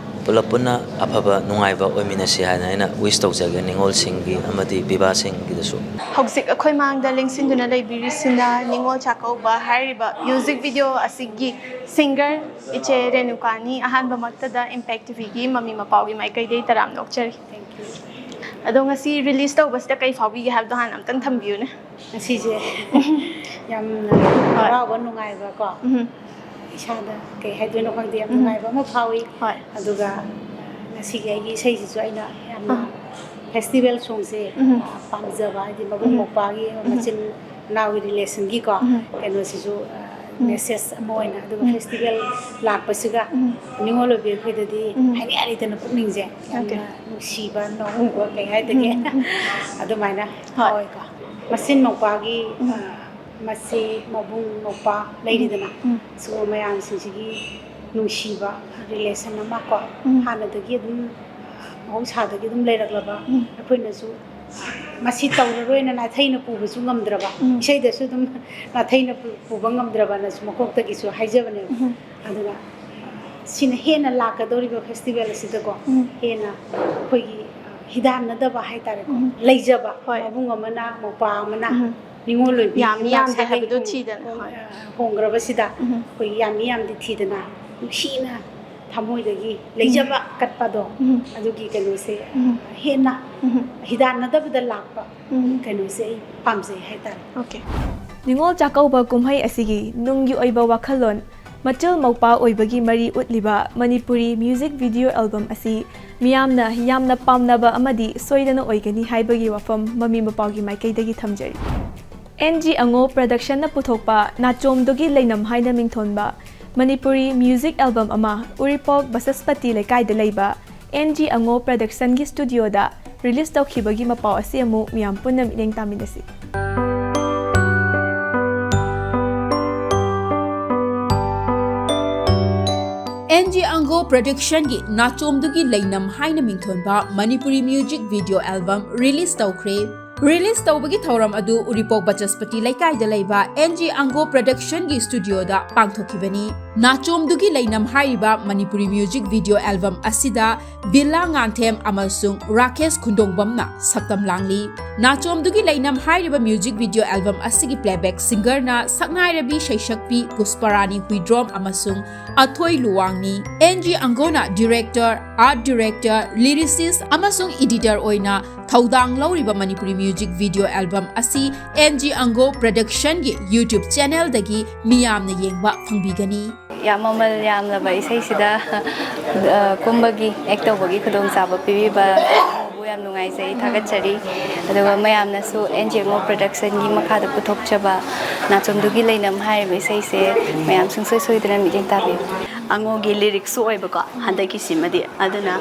ꯄꯨꯂꯞ ꯄꯨꯟꯅ ꯑꯐꯕ ꯅꯨꯡꯉꯥꯏꯕ ꯑꯣꯏꯃꯤꯟꯅꯁꯤ ꯍꯥꯏꯅ ꯑꯩꯅ wish ꯇꯧꯖꯒꯦ ꯅꯤꯉꯣꯜꯁꯤꯡꯒꯤ ꯑꯃꯗꯤ ꯄꯤꯕꯥꯁꯤꯡꯒꯤꯗꯁꯨ꯫ ꯍꯧꯖꯤꯛ ꯑꯩꯈꯣꯏ ꯃꯥꯡꯗ ꯂꯦꯡꯁꯤꯟꯗꯨꯅ ꯂꯩꯕꯤꯔꯤꯁꯤꯅ ꯅꯤꯉꯣꯜ ꯆꯥꯛꯀꯧꯕ ꯍꯥꯏꯔꯤꯕ music video ꯑꯁꯤꯒꯤ singer ꯏꯆꯦ ꯔꯦꯅꯨꯀꯥꯅꯤ꯫ ꯑꯍꯥꯟꯕꯃꯛꯇꯗ Impact TVꯒꯤ ꯃꯃꯤ ꯃꯄꯥꯎꯒꯤ ꯃꯥꯏꯀꯩꯗꯒꯤ ꯇꯔꯥꯝꯅ ꯑꯣꯛꯆꯔꯤ꯫ ꯑꯗꯣ ꯉꯁꯤ release ꯇꯧꯕꯁꯤꯗ ꯀꯩ ꯐꯥꯎꯕꯤꯒꯦ ꯍꯥꯏꯕꯗꯣ ꯍꯥꯟꯅ ꯑꯝꯇꯪ ꯊꯝꯕꯤꯌꯨꯅꯦ꯫ ꯉꯁꯤꯁꯦ ꯌꯥꯝꯅ ꯍꯔꯥꯎꯕ ꯅꯨꯡꯉꯥꯏꯕꯀꯣ, ꯎꯝ, ꯏꯁꯥꯗ ꯀꯩ ꯍꯥꯏꯗꯣꯏꯅꯣ ꯈꯪꯗꯦ, ꯌꯥꯝ ꯎꯝ꯫ ꯅꯨꯡꯉꯥꯏꯕ ꯑꯃ ꯐꯥꯎꯏ꯫ ꯍꯣꯏ꯫ ꯑꯗꯨꯒ ꯉꯁꯤꯒꯤ ꯑꯩꯒꯤ ꯏꯁꯩꯁꯤꯁꯨ ꯑꯩꯅ ꯌꯥꯝꯅ ꯑꯥ꯫ Festival songꯁꯦ ꯎꯝ꯫ ꯄꯥꯝꯖꯕ, ꯍꯥꯏꯗꯤ ꯃꯕꯨꯡ ꯎꯝ꯫ ꯃꯧꯄ꯭ꯋꯥꯒꯤ ꯎꯝ꯫ ꯃꯆꯤꯟ ꯃꯅꯥꯎꯒꯤ relationꯒꯤꯀꯣ ꯎꯝ꯫ ꯀꯩꯅꯣꯁꯤꯁꯨ ꯎꯝ꯫ Message ꯑꯃ ꯑꯣꯏꯅ, ꯑꯗꯨꯒ ꯎꯝ꯫ Festival ꯂꯥꯛꯄꯁꯤꯒ ꯎꯝ꯫ ꯅꯤꯉꯣꯜ ꯑꯣꯏꯕꯤ ꯑꯩꯈꯣꯏꯗꯗꯤ ꯎꯝ꯫ ꯍꯥꯏꯅꯤꯡꯉꯥꯏ ꯂꯩꯇꯅ ꯄꯨꯛꯅꯤꯡꯁꯦ ꯌꯥꯝꯅ Okay. ꯅꯨꯡꯁꯤꯕ, ꯅꯣꯡꯕ, ꯀꯩ ꯍꯥꯏꯗꯒꯦ, ꯎꯝ꯫ ꯑꯗꯨꯃꯥꯏꯅ ꯍꯣꯏ꯫ ꯐꯥꯎꯋꯦꯀꯣ꯫ ꯃꯆꯤꯟ ꯃꯧꯄ꯭ꯋꯥꯒꯤ ꯎꯝ꯫ ꯑ, ꯃꯆꯦ, ꯃꯕꯨꯡ, ꯃꯧꯄ꯭ꯋꯥ ꯂꯩꯔꯤꯗꯅ, ꯎꯝ꯫ ꯁꯤꯒꯨꯝꯕ ꯃꯌꯥꯝꯁꯤꯡꯁꯤꯒꯤ ꯅꯨꯡꯁꯤꯕ relation ꯑꯃ ꯀꯣ, ꯎꯝ꯫ ꯍꯥꯟꯅꯗꯒꯤ ꯑꯗꯨꯝ ꯃꯍꯧꯁꯥꯗꯒꯤ ꯑꯗꯨꯝ ꯂꯩꯔꯛꯂꯕ, ꯎꯝ꯫ ꯑꯩꯈꯣꯏꯅꯁꯨ ꯃꯁꯤ ꯇꯧꯔꯔꯣꯏꯅ ꯅꯥꯊꯩꯅ ꯄꯨꯕꯁꯨ ꯉꯝꯗ꯭ꯔꯕ, ꯎꯝ꯫ ꯏꯁꯩꯗꯁꯨ ꯑꯗꯨꯝ ꯅꯥꯊꯩꯅ ꯄꯨ-, ꯄꯨꯕ ꯉꯝꯗ꯭ꯔꯕꯅꯁꯨ ꯃꯀꯣꯛꯇꯒꯤꯁꯨ ꯍꯥꯏꯖꯕꯅꯦꯕ꯫ ꯎꯝ꯫ ꯑꯗꯨꯅ ꯁꯤꯅ ꯍꯦꯟꯅ ꯂꯥꯛꯀꯗꯧꯔꯤꯕ festival ꯑꯁꯤꯗꯀꯣ, ꯎꯝ꯫ ꯍꯦꯟꯅ ꯑꯩꯈꯣꯏꯒꯤ, ꯑ, ꯍꯤꯗꯥꯟꯅꯗꯕ ꯍꯥꯏꯇꯥꯔꯦꯀꯣ, ꯎꯝ꯫ ꯂꯩꯖꯕ ꯍꯣꯏ꯫ ꯃꯕꯨꯡ ꯑꯃꯅ, ꯃꯧꯄ꯭ꯋꯥ ꯑꯃꯅ ꯎꯝ꯫ ꯅꯤꯉꯣꯜ ꯑꯣꯏꯕꯤ ꯌꯥꯝꯃꯤ ꯏꯃꯥ ꯌꯥꯝꯗꯦ ꯁꯥꯒꯩ ꯍꯥꯏꯕꯗꯣ ꯍꯣꯡ-, ꯊꯤꯗꯅ, ꯍꯣꯡ-, ꯍꯣꯏ꯫ ꯑ, ꯍꯣꯡꯈ꯭ꯔꯕꯁꯤꯗ ꯎꯝ꯫ ꯑꯩꯈꯣꯏ ꯌꯥꯝꯃꯤ ꯌꯥꯝꯗꯤ ꯊꯤꯗꯅ ꯅꯨꯡꯁꯤꯅ ꯊꯃꯣꯏꯗꯒꯤ ꯂꯩꯖꯕ ꯀꯠꯄꯗꯣ, ꯎꯝ꯫ ꯑꯗꯨꯒꯤ ꯀꯩꯅꯣꯁꯦ ꯎꯝ꯫ ꯍꯦꯟꯅ ꯎꯝ꯫ ꯍꯤꯗꯥꯟꯅꯗꯕꯗ ꯂꯥꯛꯄ ꯎꯝ꯫ ꯀꯩꯅꯣꯁꯦ ꯑꯩ ꯄꯥꯝꯖꯩ ꯍꯥꯏꯇꯥꯔꯦ꯫ Okay. ꯅꯤꯉꯣꯜ ꯆꯥꯛꯀꯧꯕ ꯀꯨꯝꯍꯩ ꯑꯁꯤꯒꯤ ꯅꯨꯡꯒꯤ ꯑꯣꯏꯕ ꯋꯥꯈꯜꯂꯣꯟ, ꯃꯆꯤꯜ ꯃꯧꯄ꯭ꯋꯥ ꯑꯣꯏꯕꯒꯤ ꯃꯔꯤ ꯎꯠꯂꯤꯕ ꯃꯅꯤꯄꯨꯔꯤ music video album ꯑꯁꯤ ꯃꯤꯌꯥꯝꯅ ꯌꯥꯝꯅ ꯄꯥꯝꯅꯕ ꯑꯃꯗꯤ ꯁꯣꯏꯗꯅ ꯑꯣꯏꯒꯅꯤ ꯍꯥꯏꯕꯒꯤ ꯋꯥꯐꯝ ꯃꯃꯤ ꯃꯄꯥꯎꯒꯤ ꯃꯥꯏꯀꯩꯗꯒꯤ ꯊꯝꯖꯔꯤ꯫ ꯑꯦꯟ ꯖꯤ ꯑꯉꯣ Productionꯅ ꯄꯨꯊꯣꯛꯄ ꯅꯥꯆꯣꯝꯗꯨꯒꯤ ꯂꯩꯅꯝ ꯍꯥꯏꯅ ꯃꯤꯡꯊꯣꯟꯕ ꯃꯅꯤꯄꯨꯔꯤ music album ꯑꯃ ꯎꯔꯤꯄꯣꯛ ꯕꯁꯁꯄꯇꯤ ꯂꯩꯀꯥꯏꯗ ꯂꯩꯕ ꯑꯦꯟ ꯖꯤ ꯑꯉꯣ Productionꯒꯤ studioꯗ release ꯇꯧꯈꯤꯕꯒꯤ ꯃꯄꯥꯎ ꯑꯁꯤ ꯑꯃꯨꯛ ꯃꯤꯌꯥꯝ ꯄꯨꯟꯅ ꯃꯤꯠꯌꯦꯡ ꯇꯥꯃꯤꯟꯅꯁꯤ꯫ ꯑꯦꯟ ꯖꯤ ꯑꯪꯒꯣ Productionꯒꯤ ꯅꯥꯆꯣꯝꯗꯨꯒꯤ ꯂꯩꯅꯝ ꯍꯥꯏꯅ ꯃꯤꯡꯊꯣꯟꯕ Manipuri music video album release ꯇꯧꯈ꯭ꯔꯦ꯫ Release ꯇꯧꯕꯒꯤ ꯊꯧꯔꯝ ꯑꯗꯨ ꯎꯔꯤꯄꯣꯛ ꯕꯆꯁꯄꯇꯤ ꯂꯩꯀꯥꯏꯗ ꯂꯩꯕ ꯑꯦꯟ ꯖꯤ ꯑꯪꯒꯣ Productionꯒꯤ studioꯗ ꯄꯥꯡꯊꯣꯛꯈꯤꯕꯅꯤ꯫ ꯅꯥꯆꯣꯝꯗꯨꯒꯤ ꯂꯩꯅꯝ ꯍꯥꯏꯔꯤꯕ ꯃꯅꯤꯄꯨꯔꯤ ꯃ꯭ꯌꯨꯖꯤꯛ ꯚꯤꯗꯤꯑꯣ ꯑꯦꯜꯕꯝ ꯑꯁꯤꯗ ꯕꯤꯂꯥ ꯉꯥꯟꯊꯦꯝ ꯑꯃꯁꯨꯡ ꯔꯥꯀꯦꯁ ꯈꯨꯟꯗꯣꯡꯕꯝꯅ ꯁꯛꯇꯝ ꯂꯥꯡꯂꯤ꯫ ꯅꯥꯆꯣꯝꯗꯨꯒꯤ ꯂꯩꯅꯝ ꯍꯥꯏꯔꯤꯕ ꯃ꯭ꯌꯨꯖꯤꯛ ꯚꯤꯗꯤꯑꯣ ꯑꯦꯜꯕꯝ ꯑꯁꯤꯒꯤ ꯄ꯭ꯂꯦꯕꯦꯛ ꯁꯤꯡꯒꯔꯅ ꯁꯛꯅꯥꯏꯔꯕꯤ ꯁꯩꯁꯛꯄꯤ ꯄꯨꯁꯄꯔꯥꯅꯤ ꯍꯨꯏꯗ꯭ꯔꯣꯝ ꯑꯃꯁꯨꯡ ꯑꯊꯣꯏ ꯂꯨꯋꯥꯡꯅꯤ꯫ ꯑꯦꯟ ꯖꯤ ꯑꯪꯒꯣꯅ ꯗꯤꯔꯦꯛꯇꯔ, ꯑꯥꯔꯠ ꯗꯤꯔꯦꯛꯇꯔ, ꯂꯤꯔꯤꯁꯤꯁ ꯑꯃꯁꯨꯡ ꯏꯗꯤꯇꯔ ꯑꯣꯏꯅ ꯊꯧꯗꯥꯡ ꯂꯧꯔꯤꯕ ꯃꯅꯤꯄꯨꯔꯤ ꯃ꯭ꯌꯨꯖꯤꯛ ꯚꯤꯗꯤꯑꯣ ꯑꯦꯜꯕꯝ ꯑꯁꯤ ꯑꯦꯟ ꯖꯤ ꯑꯪꯒꯣ ꯄ꯭ꯔꯗꯛꯁꯟꯒꯤ YouTube ꯆꯦꯅꯦꯜꯗꯒꯤ ꯃꯤꯌꯥꯝꯅ ꯌꯦꯡꯕ ꯐꯪꯕꯤꯒꯅꯤ꯫ ꯌꯥꯝ ꯃꯃꯜ ꯌꯥꯝꯂꯕ ꯏꯁꯩꯁꯤꯗ, ꯑ, ꯀꯨꯝꯕꯒꯤ, ꯑꯦꯛ ꯇꯧꯕꯒꯤ ꯈꯨꯗꯣꯡꯆꯥꯕ ꯄꯤꯕꯤꯕꯕꯨ ꯌꯥꯝ ꯅꯨꯡꯉꯥꯏꯖꯩ, ꯊꯥꯒꯠꯆꯔꯤ꯫ ꯑꯗꯨꯒ ꯃꯌꯥꯝꯅꯁꯨ ꯑꯦꯟ ꯖꯤ ꯑꯦꯝ ꯑꯣ ꯄ꯭ꯔꯗꯛꯁꯟꯒꯤ ꯃꯈꯥꯗ ꯄꯨꯊꯣꯛꯆꯕ ꯅꯥꯆꯣꯝꯗꯨꯒꯤ ꯂꯩꯅꯝ ꯍꯥꯏꯔꯤꯕ ꯏꯁꯩꯁꯦ ꯃꯌꯥꯝ ꯁꯨꯡꯁꯣꯏ ꯁꯣꯏꯗꯅ ꯃꯤꯠꯌꯦꯡ ꯇꯥꯕꯤꯌꯨ꯫ ꯑꯉꯣꯒꯤ ꯂꯤꯔꯤꯛꯁꯨ ꯑꯣꯏꯕꯀꯣ ꯍꯟꯗꯛꯀꯤꯁꯤꯃꯗꯤ, ꯑꯗꯨꯅ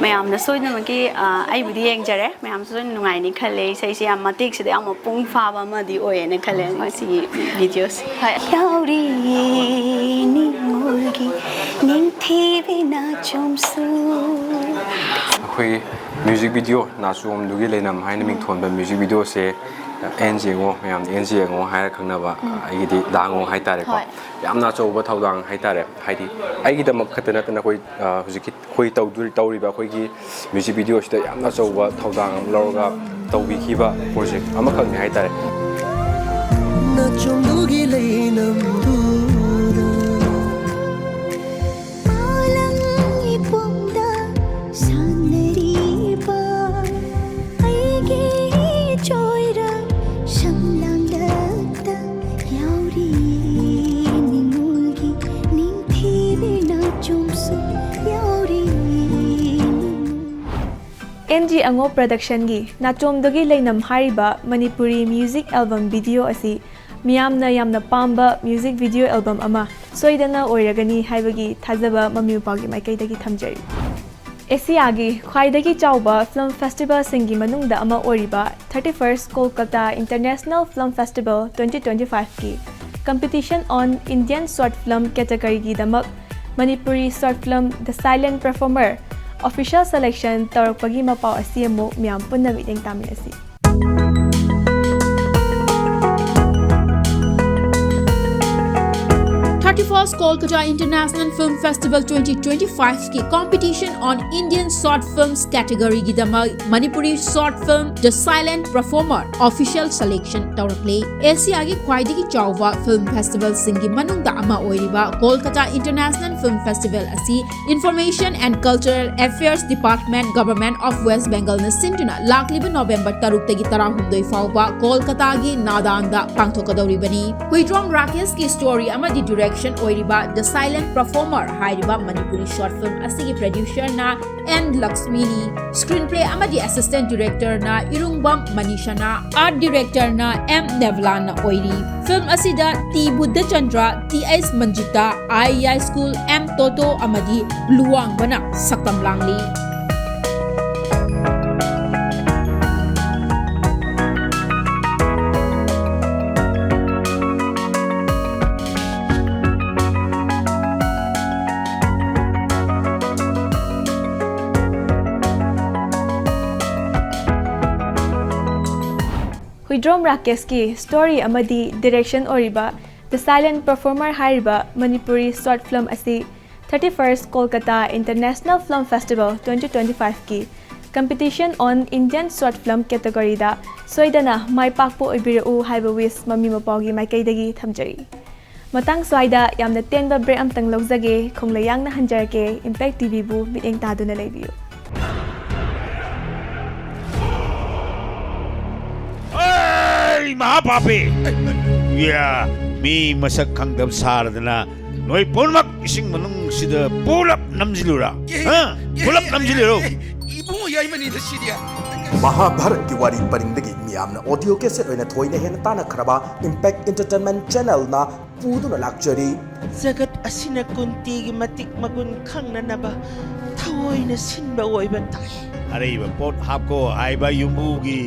ꯃꯌꯥꯝꯅ ꯁꯣꯏꯗꯅꯃꯛꯀꯤ, ꯑ, ꯑꯩꯕꯨꯗꯤ ꯌꯦꯡꯖꯔꯦ, ꯃꯌꯥꯝꯁꯨ ꯂꯣꯏꯅ ꯅꯨꯡꯉꯥꯏꯅꯤ ꯈꯜꯂꯦ꯫ ꯏꯁꯩꯁꯦ ꯌꯥꯝ ꯃꯇꯦꯛꯁꯤꯗ ꯌꯥꯝ ꯃꯄꯨꯡ ꯐꯥꯕ ꯑꯃꯗꯤ ꯑꯣꯏꯌꯦꯅ ꯈꯜꯂꯦ ꯉꯁꯤꯒꯤ ꯚꯤꯗꯤꯑꯣꯁꯦ꯫ ꯍꯣꯏ꯫ ꯌꯥꯎꯔꯤꯌꯦ ꯅꯤꯡꯉꯣꯜꯒꯤ ꯅꯤꯡꯊꯤꯕꯤ ꯅꯥꯆꯣꯝꯁꯨ꯫ ꯑꯩꯈꯣꯏꯒꯤ ꯃ꯭ꯌꯨꯖꯤꯛ ꯚꯤꯗꯤꯑꯣ ꯅꯥꯆꯣꯝꯗꯨꯒꯤ ꯂꯩꯅꯝ ꯍꯥꯏꯅ ꯃꯤꯡꯊꯣꯟꯕ music ꯚꯤꯗꯤꯑꯣꯁꯦ and G M O, ꯃꯌꯥꯝꯅ ꯑꯦꯟ ꯖꯤ ꯑꯦꯝ ꯑꯣ ꯍꯥꯏꯔ ꯈꯪꯅꯕ, ꯑꯩꯒꯤꯗꯤ ꯗꯥ ꯑꯪꯒꯣ ꯍꯥꯏꯇꯥꯔꯦꯀꯣ꯫ ꯍꯣꯏ꯫ ꯌꯥꯝꯅ ꯑꯆꯧꯕ ꯊꯧꯗꯥꯡ ꯍꯥꯏꯇꯥꯔꯦ꯫ ꯍꯥꯏꯗꯤ ꯑꯩꯒꯤꯗꯃꯛ ꯈꯛꯇ ꯅꯠꯇꯅ ꯑꯩꯈꯣꯏ, ꯑ, ꯍꯧꯖꯤꯛꯀꯤ ꯑꯩꯈꯣꯏ ꯇꯧꯗꯣꯔꯤ-, ꯇꯧꯔꯤꯕ ꯑꯩꯈꯣꯏꯒꯤ ꯃ꯭ꯌꯨꯖꯤꯛ ꯚꯤꯗꯤꯑꯣꯁꯤꯗ ꯌꯥꯝꯅ ꯑꯆꯧꯕ ꯊꯧꯗꯥꯡ ꯑꯃ ꯂꯧꯔꯒ ꯇꯧꯕꯤꯈꯤꯕ ꯄ꯭ꯔꯣꯖꯦꯛ ꯑꯃꯈꯛꯅꯤ ꯍꯥꯏꯇꯥꯔꯦ꯫ ꯅꯥꯆꯣꯝꯗꯨꯒꯤ ꯂꯩꯅꯝꯗꯨꯗ ꯃꯥꯂꯪ ꯏꯄꯣꯝꯗ ꯁꯥꯟꯅꯔꯤꯕ ꯑꯩꯒꯤ ꯆꯣꯏꯔ ꯁꯝꯂꯥꯡꯗꯛꯇ ꯌꯥꯎꯔꯤ ꯅꯤꯡꯉꯣꯜꯒꯤ ꯅꯤꯡꯊꯤꯕꯤ ꯅꯥꯆꯣꯝꯁꯨ ꯌꯥꯎꯔꯤ꯫ ꯑꯦꯟ ꯖꯤ ꯑꯉꯣ ꯄ꯭ꯔꯗꯛꯁꯟꯒꯤ ꯅꯥꯆꯣꯝꯗꯒꯤ ꯂꯩꯅꯝ ꯍꯥꯏꯔꯤꯕ ꯃꯅꯤꯄꯨꯔꯤ ꯃ꯭ꯌꯨꯖꯤꯛ ꯑꯦꯜꯕꯝ ꯚꯤꯗꯤꯑꯣ ꯑꯁꯤ ꯃꯤꯌꯥꯝꯅ ꯌꯥꯝꯅ ꯄꯥꯝꯕ ꯃ꯭ꯌꯨꯖꯤꯛ ꯚꯤꯗꯤꯑꯣ ꯑꯦꯜꯕꯝ ꯑꯃ ꯁꯣꯏꯗꯅ ꯑꯣꯏꯔꯒꯅꯤ ꯍꯥꯏꯕꯒꯤ ꯊꯥꯖꯕ ꯃꯃꯤ ꯃꯄꯥꯒꯤ ꯃꯥꯏꯀꯩꯗꯒꯤ ꯊꯝꯖꯔꯤ꯫ ꯑꯦꯁꯤꯌꯥꯒꯤ ꯈ꯭ꯋꯥꯏꯗꯒꯤ ꯆꯥꯎꯕ ꯐꯤꯜꯝ ꯐꯦꯁꯇꯤꯚꯦꯜꯁꯤꯡꯒꯤ ꯃꯅꯨꯡꯗ ꯑꯃ ꯑꯣꯏꯔꯤꯕ thirty first Kolkata International Film Festival twenty twenty five ꯀꯤ Competition on Indian Short Film category ꯒꯤꯗꯃꯛ Manipuri short film The Silent Performer official selection ꯇꯧꯔꯛꯄꯒꯤ ꯃꯄꯥꯎ ꯑꯁꯤ ꯑꯃꯨꯛ ꯃꯤꯌꯥꯝ ꯄꯨꯟꯅ ꯃꯤꯠꯌꯦꯡ ꯇꯥꯃꯤꯟꯅꯁꯤ꯫ First Kolkata International Film Festival twenty twenty-five ꯀꯤ Competition on Indian Short Films category ꯒꯤꯗꯃꯛ Manipuri short film The Silent Performer official selection ꯇꯧꯔꯛꯂꯦ꯫ ꯑꯦꯁꯤꯌꯥꯒꯤ ꯈ꯭ꯋꯥꯏꯗꯒꯤ ꯆꯥꯎꯕ film festival ꯁꯤꯡꯒꯤ ꯃꯅꯨꯡꯗ ꯑꯃ ꯑꯣꯏꯔꯤꯕ Kolkata International Film Festival ꯑꯁꯤ Information and Cultural Affairs Department, Government of West Bengal ꯅ ꯁꯤꯟꯗꯨꯅ ꯂꯥꯛꯂꯤꯕ ꯅꯣꯚꯦꯝꯕꯔ ꯇꯔꯨꯛꯇꯒꯤ ꯇꯔꯥꯍꯨꯝꯗꯣꯏ ꯐꯥꯎꯕ ꯀꯣꯜꯀꯇꯥꯒꯤ ꯅꯥꯗꯥꯟꯗ ꯄꯥꯡꯊꯣꯛꯀꯗꯧꯔꯤꯕꯅꯤ꯫ ꯍꯨꯏꯗ꯭ꯔꯣꯝ ꯔꯥꯀꯦꯁꯀꯤ story ꯑꯃꯗꯤ direction ꯑꯣꯏꯔꯤꯕ The Silent Performer ꯍꯥꯏꯔꯤꯕ ꯃꯅꯤꯄꯨꯔꯤ short film ꯑꯁꯤꯒꯤ producer ꯅ ꯑꯦꯟ ꯂꯛꯁꯃꯤꯅꯤ꯫ Screenplay ꯑꯃꯗꯤ assistant director ꯅ ꯏꯔꯨꯡꯕꯝ ꯃꯅꯤꯁꯅꯥ, art director ꯅ ꯑꯦꯝ ꯅꯦꯕꯂꯥꯟꯅ ꯑꯣꯏꯔꯤ꯫ Film ꯑꯁꯤꯗ ꯇꯤ ꯕꯨꯙꯆꯟꯗ꯭ꯔ, ꯇꯤ ꯑꯩꯆ ꯃꯟꯖꯤꯇꯥ, ꯑꯥꯏ ꯌꯥꯏꯁ꯭ꯀꯨꯜ, ꯑꯦꯝ ꯇꯣꯇꯣ ꯑꯃꯗꯤ ꯂꯨꯋꯥꯡꯕꯅ ꯁꯛꯇꯝ ꯂꯥꯡꯂꯤ꯫ ꯍꯨꯏꯗ꯭ꯔꯣꯝ ꯔꯥꯀꯦꯁꯀꯤ story ꯑꯃꯗꯤ direction ꯑꯣꯏꯔꯤꯕ The Silent Performer ꯍꯥꯏꯔꯤꯕ ꯃꯅꯤꯄꯨꯔꯤ short film ꯑꯁꯤ thirty-first Kolkata International Film Festival twenty twenty-five ꯀꯤ Competition on Indian Short Film category ꯗ ꯁꯣꯏꯗꯅ ꯃꯥꯏ ꯄꯥꯛꯄ ꯑꯣꯏꯕꯤꯔꯛꯎ ꯍꯥꯏꯕ wish ꯃꯃꯤ ꯃꯄꯥꯎꯒꯤ ꯃꯥꯏꯀꯩꯗꯒꯤ ꯊꯝꯖꯔꯤ꯫ ꯃꯇꯥꯡ ꯁ꯭ꯋꯥꯏꯗ ꯌꯥꯝꯅ ꯇꯦꯟꯕ break ꯑꯝꯇꯪ ꯂꯧꯖꯒꯦ꯫ ꯈꯣꯡꯂꯩ ꯌꯥꯡꯅ ꯍꯟꯖꯔꯛꯀꯦ꯫ Impact ꯇꯤ ꯚꯤ ꯕꯨ ꯃꯤꯠꯌꯦꯡ ꯇꯥꯗꯨꯅ ꯂꯩꯕꯤꯌꯨ꯫ ꯑꯩ ꯃꯍꯥꯄꯥꯄꯤ! ꯌꯥ, ꯃꯤ ꯃꯁꯛ ꯈꯪꯗꯕ ꯁꯥꯔꯗꯅ ꯅꯣꯏ ꯄꯨꯝꯅꯃꯛ ꯏꯁꯤꯡ ꯃꯅꯨꯡꯁꯤꯗ ꯄꯨꯂꯞ ꯅꯝꯁꯤꯜꯂꯨꯔꯥ? ꯍꯥ? ꯄꯨꯂꯞ ꯅꯝꯁꯤꯜꯂꯨꯔꯣ꯫ ꯏꯕꯨꯡꯉꯣ ꯌꯥꯏꯃꯅꯤꯗ ꯁꯤꯗꯤ꯫ ꯃꯍꯥꯚꯥꯔꯠꯀꯤ ꯋꯥꯔꯤ ꯄꯔꯤꯡꯗꯒꯤ ꯃꯤꯌꯥꯝꯅ audio cassette ꯑꯣꯏꯅ ꯊꯣꯏꯅ ꯍꯦꯟꯅ ꯇꯥꯟꯅꯈ꯭ꯔꯕ Impact Entertainment Channel ꯅ ꯄꯨꯗꯨꯅ ꯂꯥꯛꯆꯔꯤ꯫ ꯖꯒꯠ ꯑꯁꯤꯅ ꯀꯨꯟꯇꯤꯒꯤ ꯃꯇꯤꯛ ꯃꯒꯨꯟ ꯈꯪꯅꯅꯕ ꯊꯑꯣꯏꯅ ꯁꯤꯟꯕ ꯑꯣꯏꯕ ꯇꯥꯏ꯫ ꯑꯔꯩꯕ ꯄꯣꯠ ꯍꯥꯞꯀꯣ ꯍꯥꯏꯕ ꯌꯨꯝꯕꯨꯒꯤ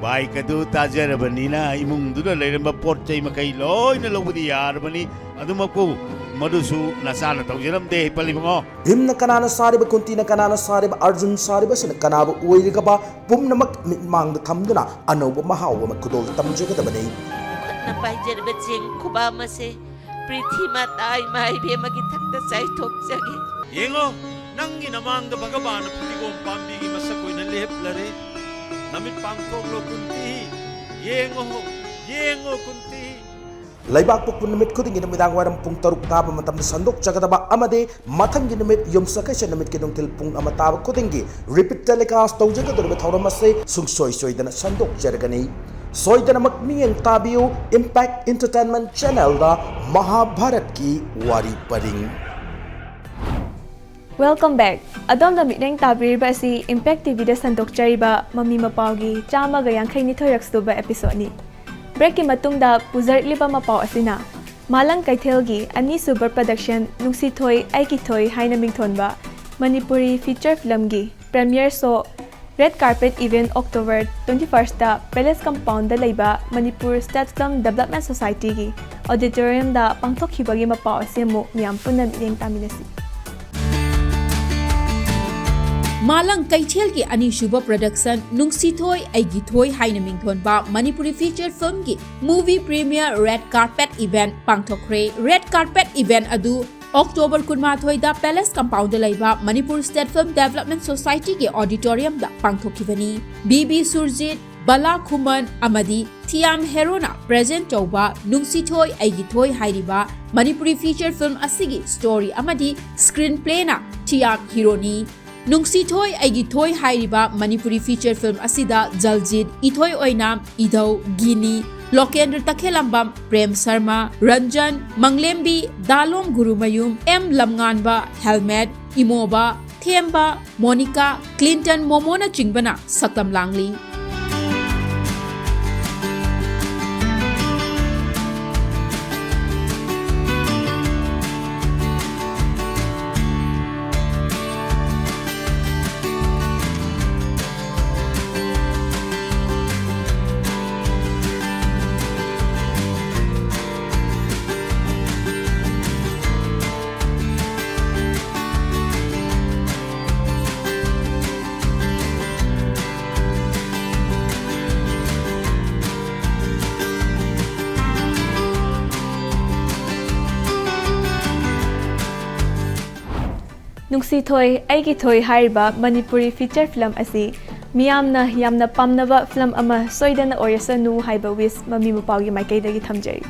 bike ꯑꯗꯨ ꯇꯥꯖꯔꯕꯅꯤꯅ ꯏꯃꯨꯡꯗꯨꯗ ꯂꯩꯔꯝꯕ ꯄꯣꯠ ꯆꯩ ꯃꯈꯩ ꯂꯣꯏꯅ ꯂꯧꯕꯗꯤ ꯌꯥꯔꯕꯅꯤ꯫ ꯑꯗꯨꯃꯛꯄꯨ ꯃꯗꯨꯁꯨ ꯅꯆꯥꯅ ꯇꯧꯖꯔꯝꯗꯦ, ꯄꯜꯂꯤꯕꯉꯣ꯫ ꯚꯤꯝꯅ ꯀꯅꯥꯅ ꯁꯥꯔꯤꯕ, ꯀꯨꯟꯇꯤꯅ ꯀꯅꯥꯅ ꯁꯥꯔꯤꯕ, ꯑꯔꯖꯨꯟ ꯁꯥꯔꯤꯕꯁꯤꯅ ꯀꯅꯥꯕꯨ ꯑꯣꯏꯔꯤꯒꯕ ꯄꯨꯝꯅꯃꯛ ꯃꯤꯠꯃꯥꯡꯗ ꯊꯝꯗꯨꯅ ꯑꯅꯧꯕ ꯃꯍꯥꯎ ꯑꯃ ꯈꯨꯗꯣꯜ ꯇꯝꯖꯒꯗꯕꯅꯤ꯫ ꯈꯨꯠꯅ ꯄꯥꯏꯖꯔꯤꯕ ꯆꯦꯡ ꯈꯨꯕꯥꯝ ꯑꯁꯦ ꯄ꯭ꯔꯤꯊꯤ ꯃꯥꯇꯥ ꯏꯃꯥ ꯏꯕꯦꯝꯃꯒꯤ ꯊꯛꯇ ꯆꯥꯏꯊꯣꯛꯆꯒꯦ꯫ ꯌꯦꯡꯉꯣ, ꯅꯪꯒꯤ ꯅꯃꯥꯡꯗ ꯚꯒꯕꯥꯟꯅ ꯐꯗꯤꯒꯣꯝ ꯄꯥꯝꯕꯤꯒꯤ ꯃꯁꯛ ꯑꯣꯏꯅ ꯂꯦꯞꯂꯔꯦ꯫ ꯅꯃꯤꯠ ꯄꯥꯡꯊꯣꯛꯂꯣ ꯀꯨꯟꯇꯤ꯫ ꯌꯦꯡꯉꯣ, ꯌꯦꯡꯉꯣ ꯀꯨꯟꯇꯤ꯫ ꯂꯩꯕꯥꯛꯄꯣꯛꯄ ꯅꯨꯃꯤꯠ ꯈꯨꯗꯤꯡꯒꯤ ꯅꯨꯃꯤꯗꯥꯡ ꯋꯥꯏꯔꯝ ꯄꯨꯡ ꯇꯔꯨꯛ ꯇꯥꯕ ꯃꯇꯝꯗ ꯁꯟꯗꯣꯛꯆꯒꯗꯕ ꯑꯃꯗꯤ ꯃꯊꯪꯒꯤ ꯅꯨꯃꯤꯠ ꯌꯨꯝꯁꯀꯩꯁ ꯅꯨꯃꯤꯠꯀꯤ ꯅꯨꯡꯊꯤꯜ ꯄꯨꯡ ꯑꯃ ꯇꯥꯕ ꯈꯨꯗꯤꯡꯒꯤ repeat telecast ꯇꯧꯖꯒꯗꯧꯔꯤꯕ ꯊꯧꯔꯝ ꯑꯁꯤ ꯁꯨꯡꯁꯣꯏ ꯁꯣꯏꯗꯅ ꯁꯟꯗꯣꯛꯆꯔꯒꯅꯤ꯫ ꯁꯣꯏꯗꯅꯃꯛ ꯃꯤꯠꯌꯦꯡ ꯇꯥꯕꯤꯌꯨ Impact Entertainment channelꯗ ꯃꯍꯥꯚꯥꯔꯠꯀꯤ ꯋꯥꯔꯤ ꯄꯔꯤꯡ꯫ Welcome back꯫ ꯑꯗꯣꯝꯅ ꯃꯤꯠꯌꯦꯡ ꯇꯥꯕꯤꯔꯤꯕ ꯑꯁꯤ Impact TVꯗ ꯁꯟꯗꯣꯛꯆꯔꯤꯕ ꯃꯃꯤ ꯃꯄꯥꯎꯒꯤ ꯆꯥꯝꯃꯒ ꯌꯥꯡꯈꯩ ꯅꯤꯊꯣꯏꯔꯛ ꯁꯨꯕ episodeꯅꯤ꯫ Breakꯀꯤ ꯃꯇꯨꯡꯗ ꯄꯨꯖꯔꯛꯂꯤꯕ ꯃꯄꯥꯎ ꯑꯁꯤꯅ ꯃꯥꯂꯪ ꯀꯩꯊꯦꯜꯒꯤ ꯑꯅꯤꯁꯨꯕ production ꯅꯨꯡꯁꯤꯊꯣꯏ ꯑꯩꯒꯤ ꯊꯣꯏ ꯍꯥꯏꯅ ꯃꯤꯡꯊꯣꯟꯕ Manipuri feature filmꯒꯤ premiere show Red Carpet Event October twenty firstꯇ Palace Compoundꯗ ꯂꯩꯕ Manipur State Film Development Societyꯒꯤ auditoriumꯗ ꯄꯥꯡꯊꯣꯛꯈꯤꯕꯒꯤ ꯃꯄꯥꯎ ꯑꯁꯤ ꯑꯃꯨꯛ ꯃꯤꯌꯥꯝ ꯄꯨꯟꯅ ꯃꯤꯠꯌꯦꯡ ꯇꯥꯃꯤꯟꯅꯁꯤ꯫ ꯃꯥꯂꯪ ꯀꯩꯊꯦꯜꯒꯤ ꯑꯅꯤꯁꯨꯕ production ꯅꯨꯡꯁꯤꯊꯣꯏ ꯑꯩꯒꯤ ꯊꯣꯏ ꯍꯥꯏꯅ ꯃꯤꯡꯊꯣꯟꯕ Manipuri feature filmꯒꯤ movie premiere Red Carpet Event ꯄꯥꯡꯊꯣꯛꯈ꯭ꯔꯦ꯫ Red Carpet Event ꯑꯗꯨ October ꯀꯨꯟꯃꯥꯊꯣꯏꯗ Palace Compoundꯗ ꯂꯩꯕ Manipur State Film Development Societyꯒꯤ auditoriumꯗ ꯄꯥꯡꯊꯣꯛꯈꯤꯕꯅꯤ꯫ ꯕꯤ ꯕꯤ ꯁꯨꯔꯖꯤꯠ, ꯕꯂꯥ ꯈꯨꯃꯟ ꯑꯃꯗꯤ ꯊꯤꯌꯥꯝ ꯍꯦꯔꯣꯅ present ꯇꯧꯕ ꯅꯨꯡꯁꯤꯊꯣꯏ ꯑꯩꯒꯤ ꯊꯣꯏ ꯍꯥꯏꯔꯤꯕ ꯃꯅꯤꯄꯨꯔꯤ feature film ꯑꯁꯤꯒꯤ story ꯑꯃꯗꯤ screenplayꯅ ꯊꯤꯌꯥꯝ ꯍꯦꯔꯣꯅꯤ꯫ ꯅꯨꯡꯁꯤꯊꯣꯏ ꯑꯩꯒꯤ ꯊꯣꯏ ꯍꯥꯏꯔꯤꯕ ꯃꯅꯤꯄꯨꯔꯤ feature film ꯑꯁꯤꯗ Jaljit, Ithoi Oinam, Idhou, Gini, Lokendra Takhellambam, Prem Sharma, Ranjan, Manglembi, Dalom Gurumayum, M Lamnganba, Helmet, Imoba, Themba, Monica, Clinton ꯃꯣꯃꯣꯅꯆꯤꯡꯕꯅ ꯁꯛꯇꯝ ꯂꯥꯡꯂꯤ꯫ ꯅꯨꯡꯁꯤ ꯊꯣꯏ ꯑꯩꯒꯤ ꯊꯣꯏ ꯍꯥꯏꯔꯤꯕ ꯃꯅꯤꯄꯨꯔꯤ feature film ꯑꯁꯤ ꯃꯤꯌꯥꯝꯅ ꯌꯥꯝꯅ ꯄꯥꯝꯅꯕ film ꯑꯃ ꯁꯣꯏꯗꯅ ꯑꯣꯏꯔꯁꯅꯨ ꯍꯥꯏꯕ wish ꯃꯃꯤ ꯃꯄꯥꯒꯤ ꯃꯥꯏꯀꯩꯗꯒꯤ ꯊꯝꯖꯔꯤ꯫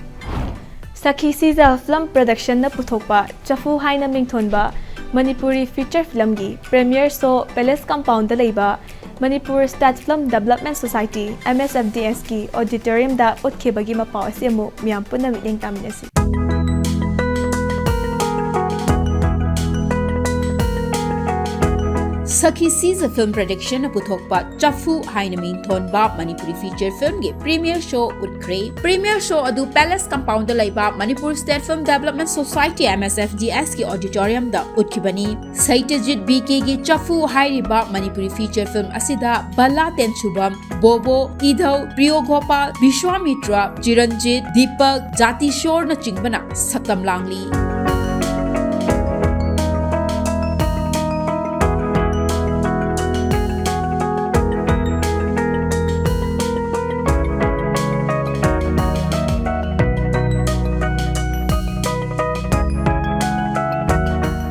ꯁꯈꯤ ꯁꯤꯖ film productionꯅ ꯄꯨꯊꯣꯛꯄ ꯆꯐꯨ ꯍꯥꯏꯅ ꯃꯤꯡꯊꯣꯟꯕ Manipuri feature filmꯒꯤ premiere show Palace Compoundꯗ ꯂꯩꯕ Manipur State Film Development Society, MSFDSꯀꯤ auditoriumꯗ ꯎꯠꯈꯤꯕꯒꯤ ꯃꯄꯥꯎ ꯑꯁꯤ ꯑꯃꯨꯛ ꯃꯤꯌꯥꯝ ꯄꯨꯟꯅ ꯃꯤꯠꯌꯦꯡ ꯇꯥꯃꯤꯟꯅꯁꯤ꯫ ꯁꯈꯤ ꯁꯤꯖ film productionꯅ ꯄꯨꯊꯣꯛꯄ ꯆꯐꯨ ꯍꯥꯏꯅ ꯃꯤꯡ ꯊꯣꯟꯕ Manipuri feature filmꯒꯤ premiere show ꯎꯠꯈ꯭ꯔꯦ꯫ Premiere show ꯑꯗꯨ Palace Compoundꯗ ꯂꯩꯕ Manipur State Film Development Society, MSFDSꯀꯤ auditoriumꯗ ꯎꯠꯈꯤꯕꯅꯤ꯫ ꯁꯩꯇꯖꯤꯠ BKꯒꯤ ꯆꯐꯨ ꯍꯥꯏꯔꯤꯕ ꯃꯅꯤꯄꯨꯔꯤ feature film ꯑꯁꯤꯗ ꯕꯂꯥ ꯇꯦꯟꯁꯨꯕꯝ, ꯕꯣꯕꯣ, ꯏꯙꯧ, ꯄ꯭ꯔꯤꯌꯣꯒꯣꯄꯥꯜ, ꯕꯤꯁ꯭ꯋꯥꯃꯤꯇ꯭ꯔ, ꯆꯤꯔꯟꯖꯤꯠ, ꯗꯤꯄꯛ, ꯖꯥꯇꯤꯁꯣꯔꯅꯆꯤꯡꯕꯅ ꯁꯛꯇꯝ ꯂꯥꯡꯂꯤ꯫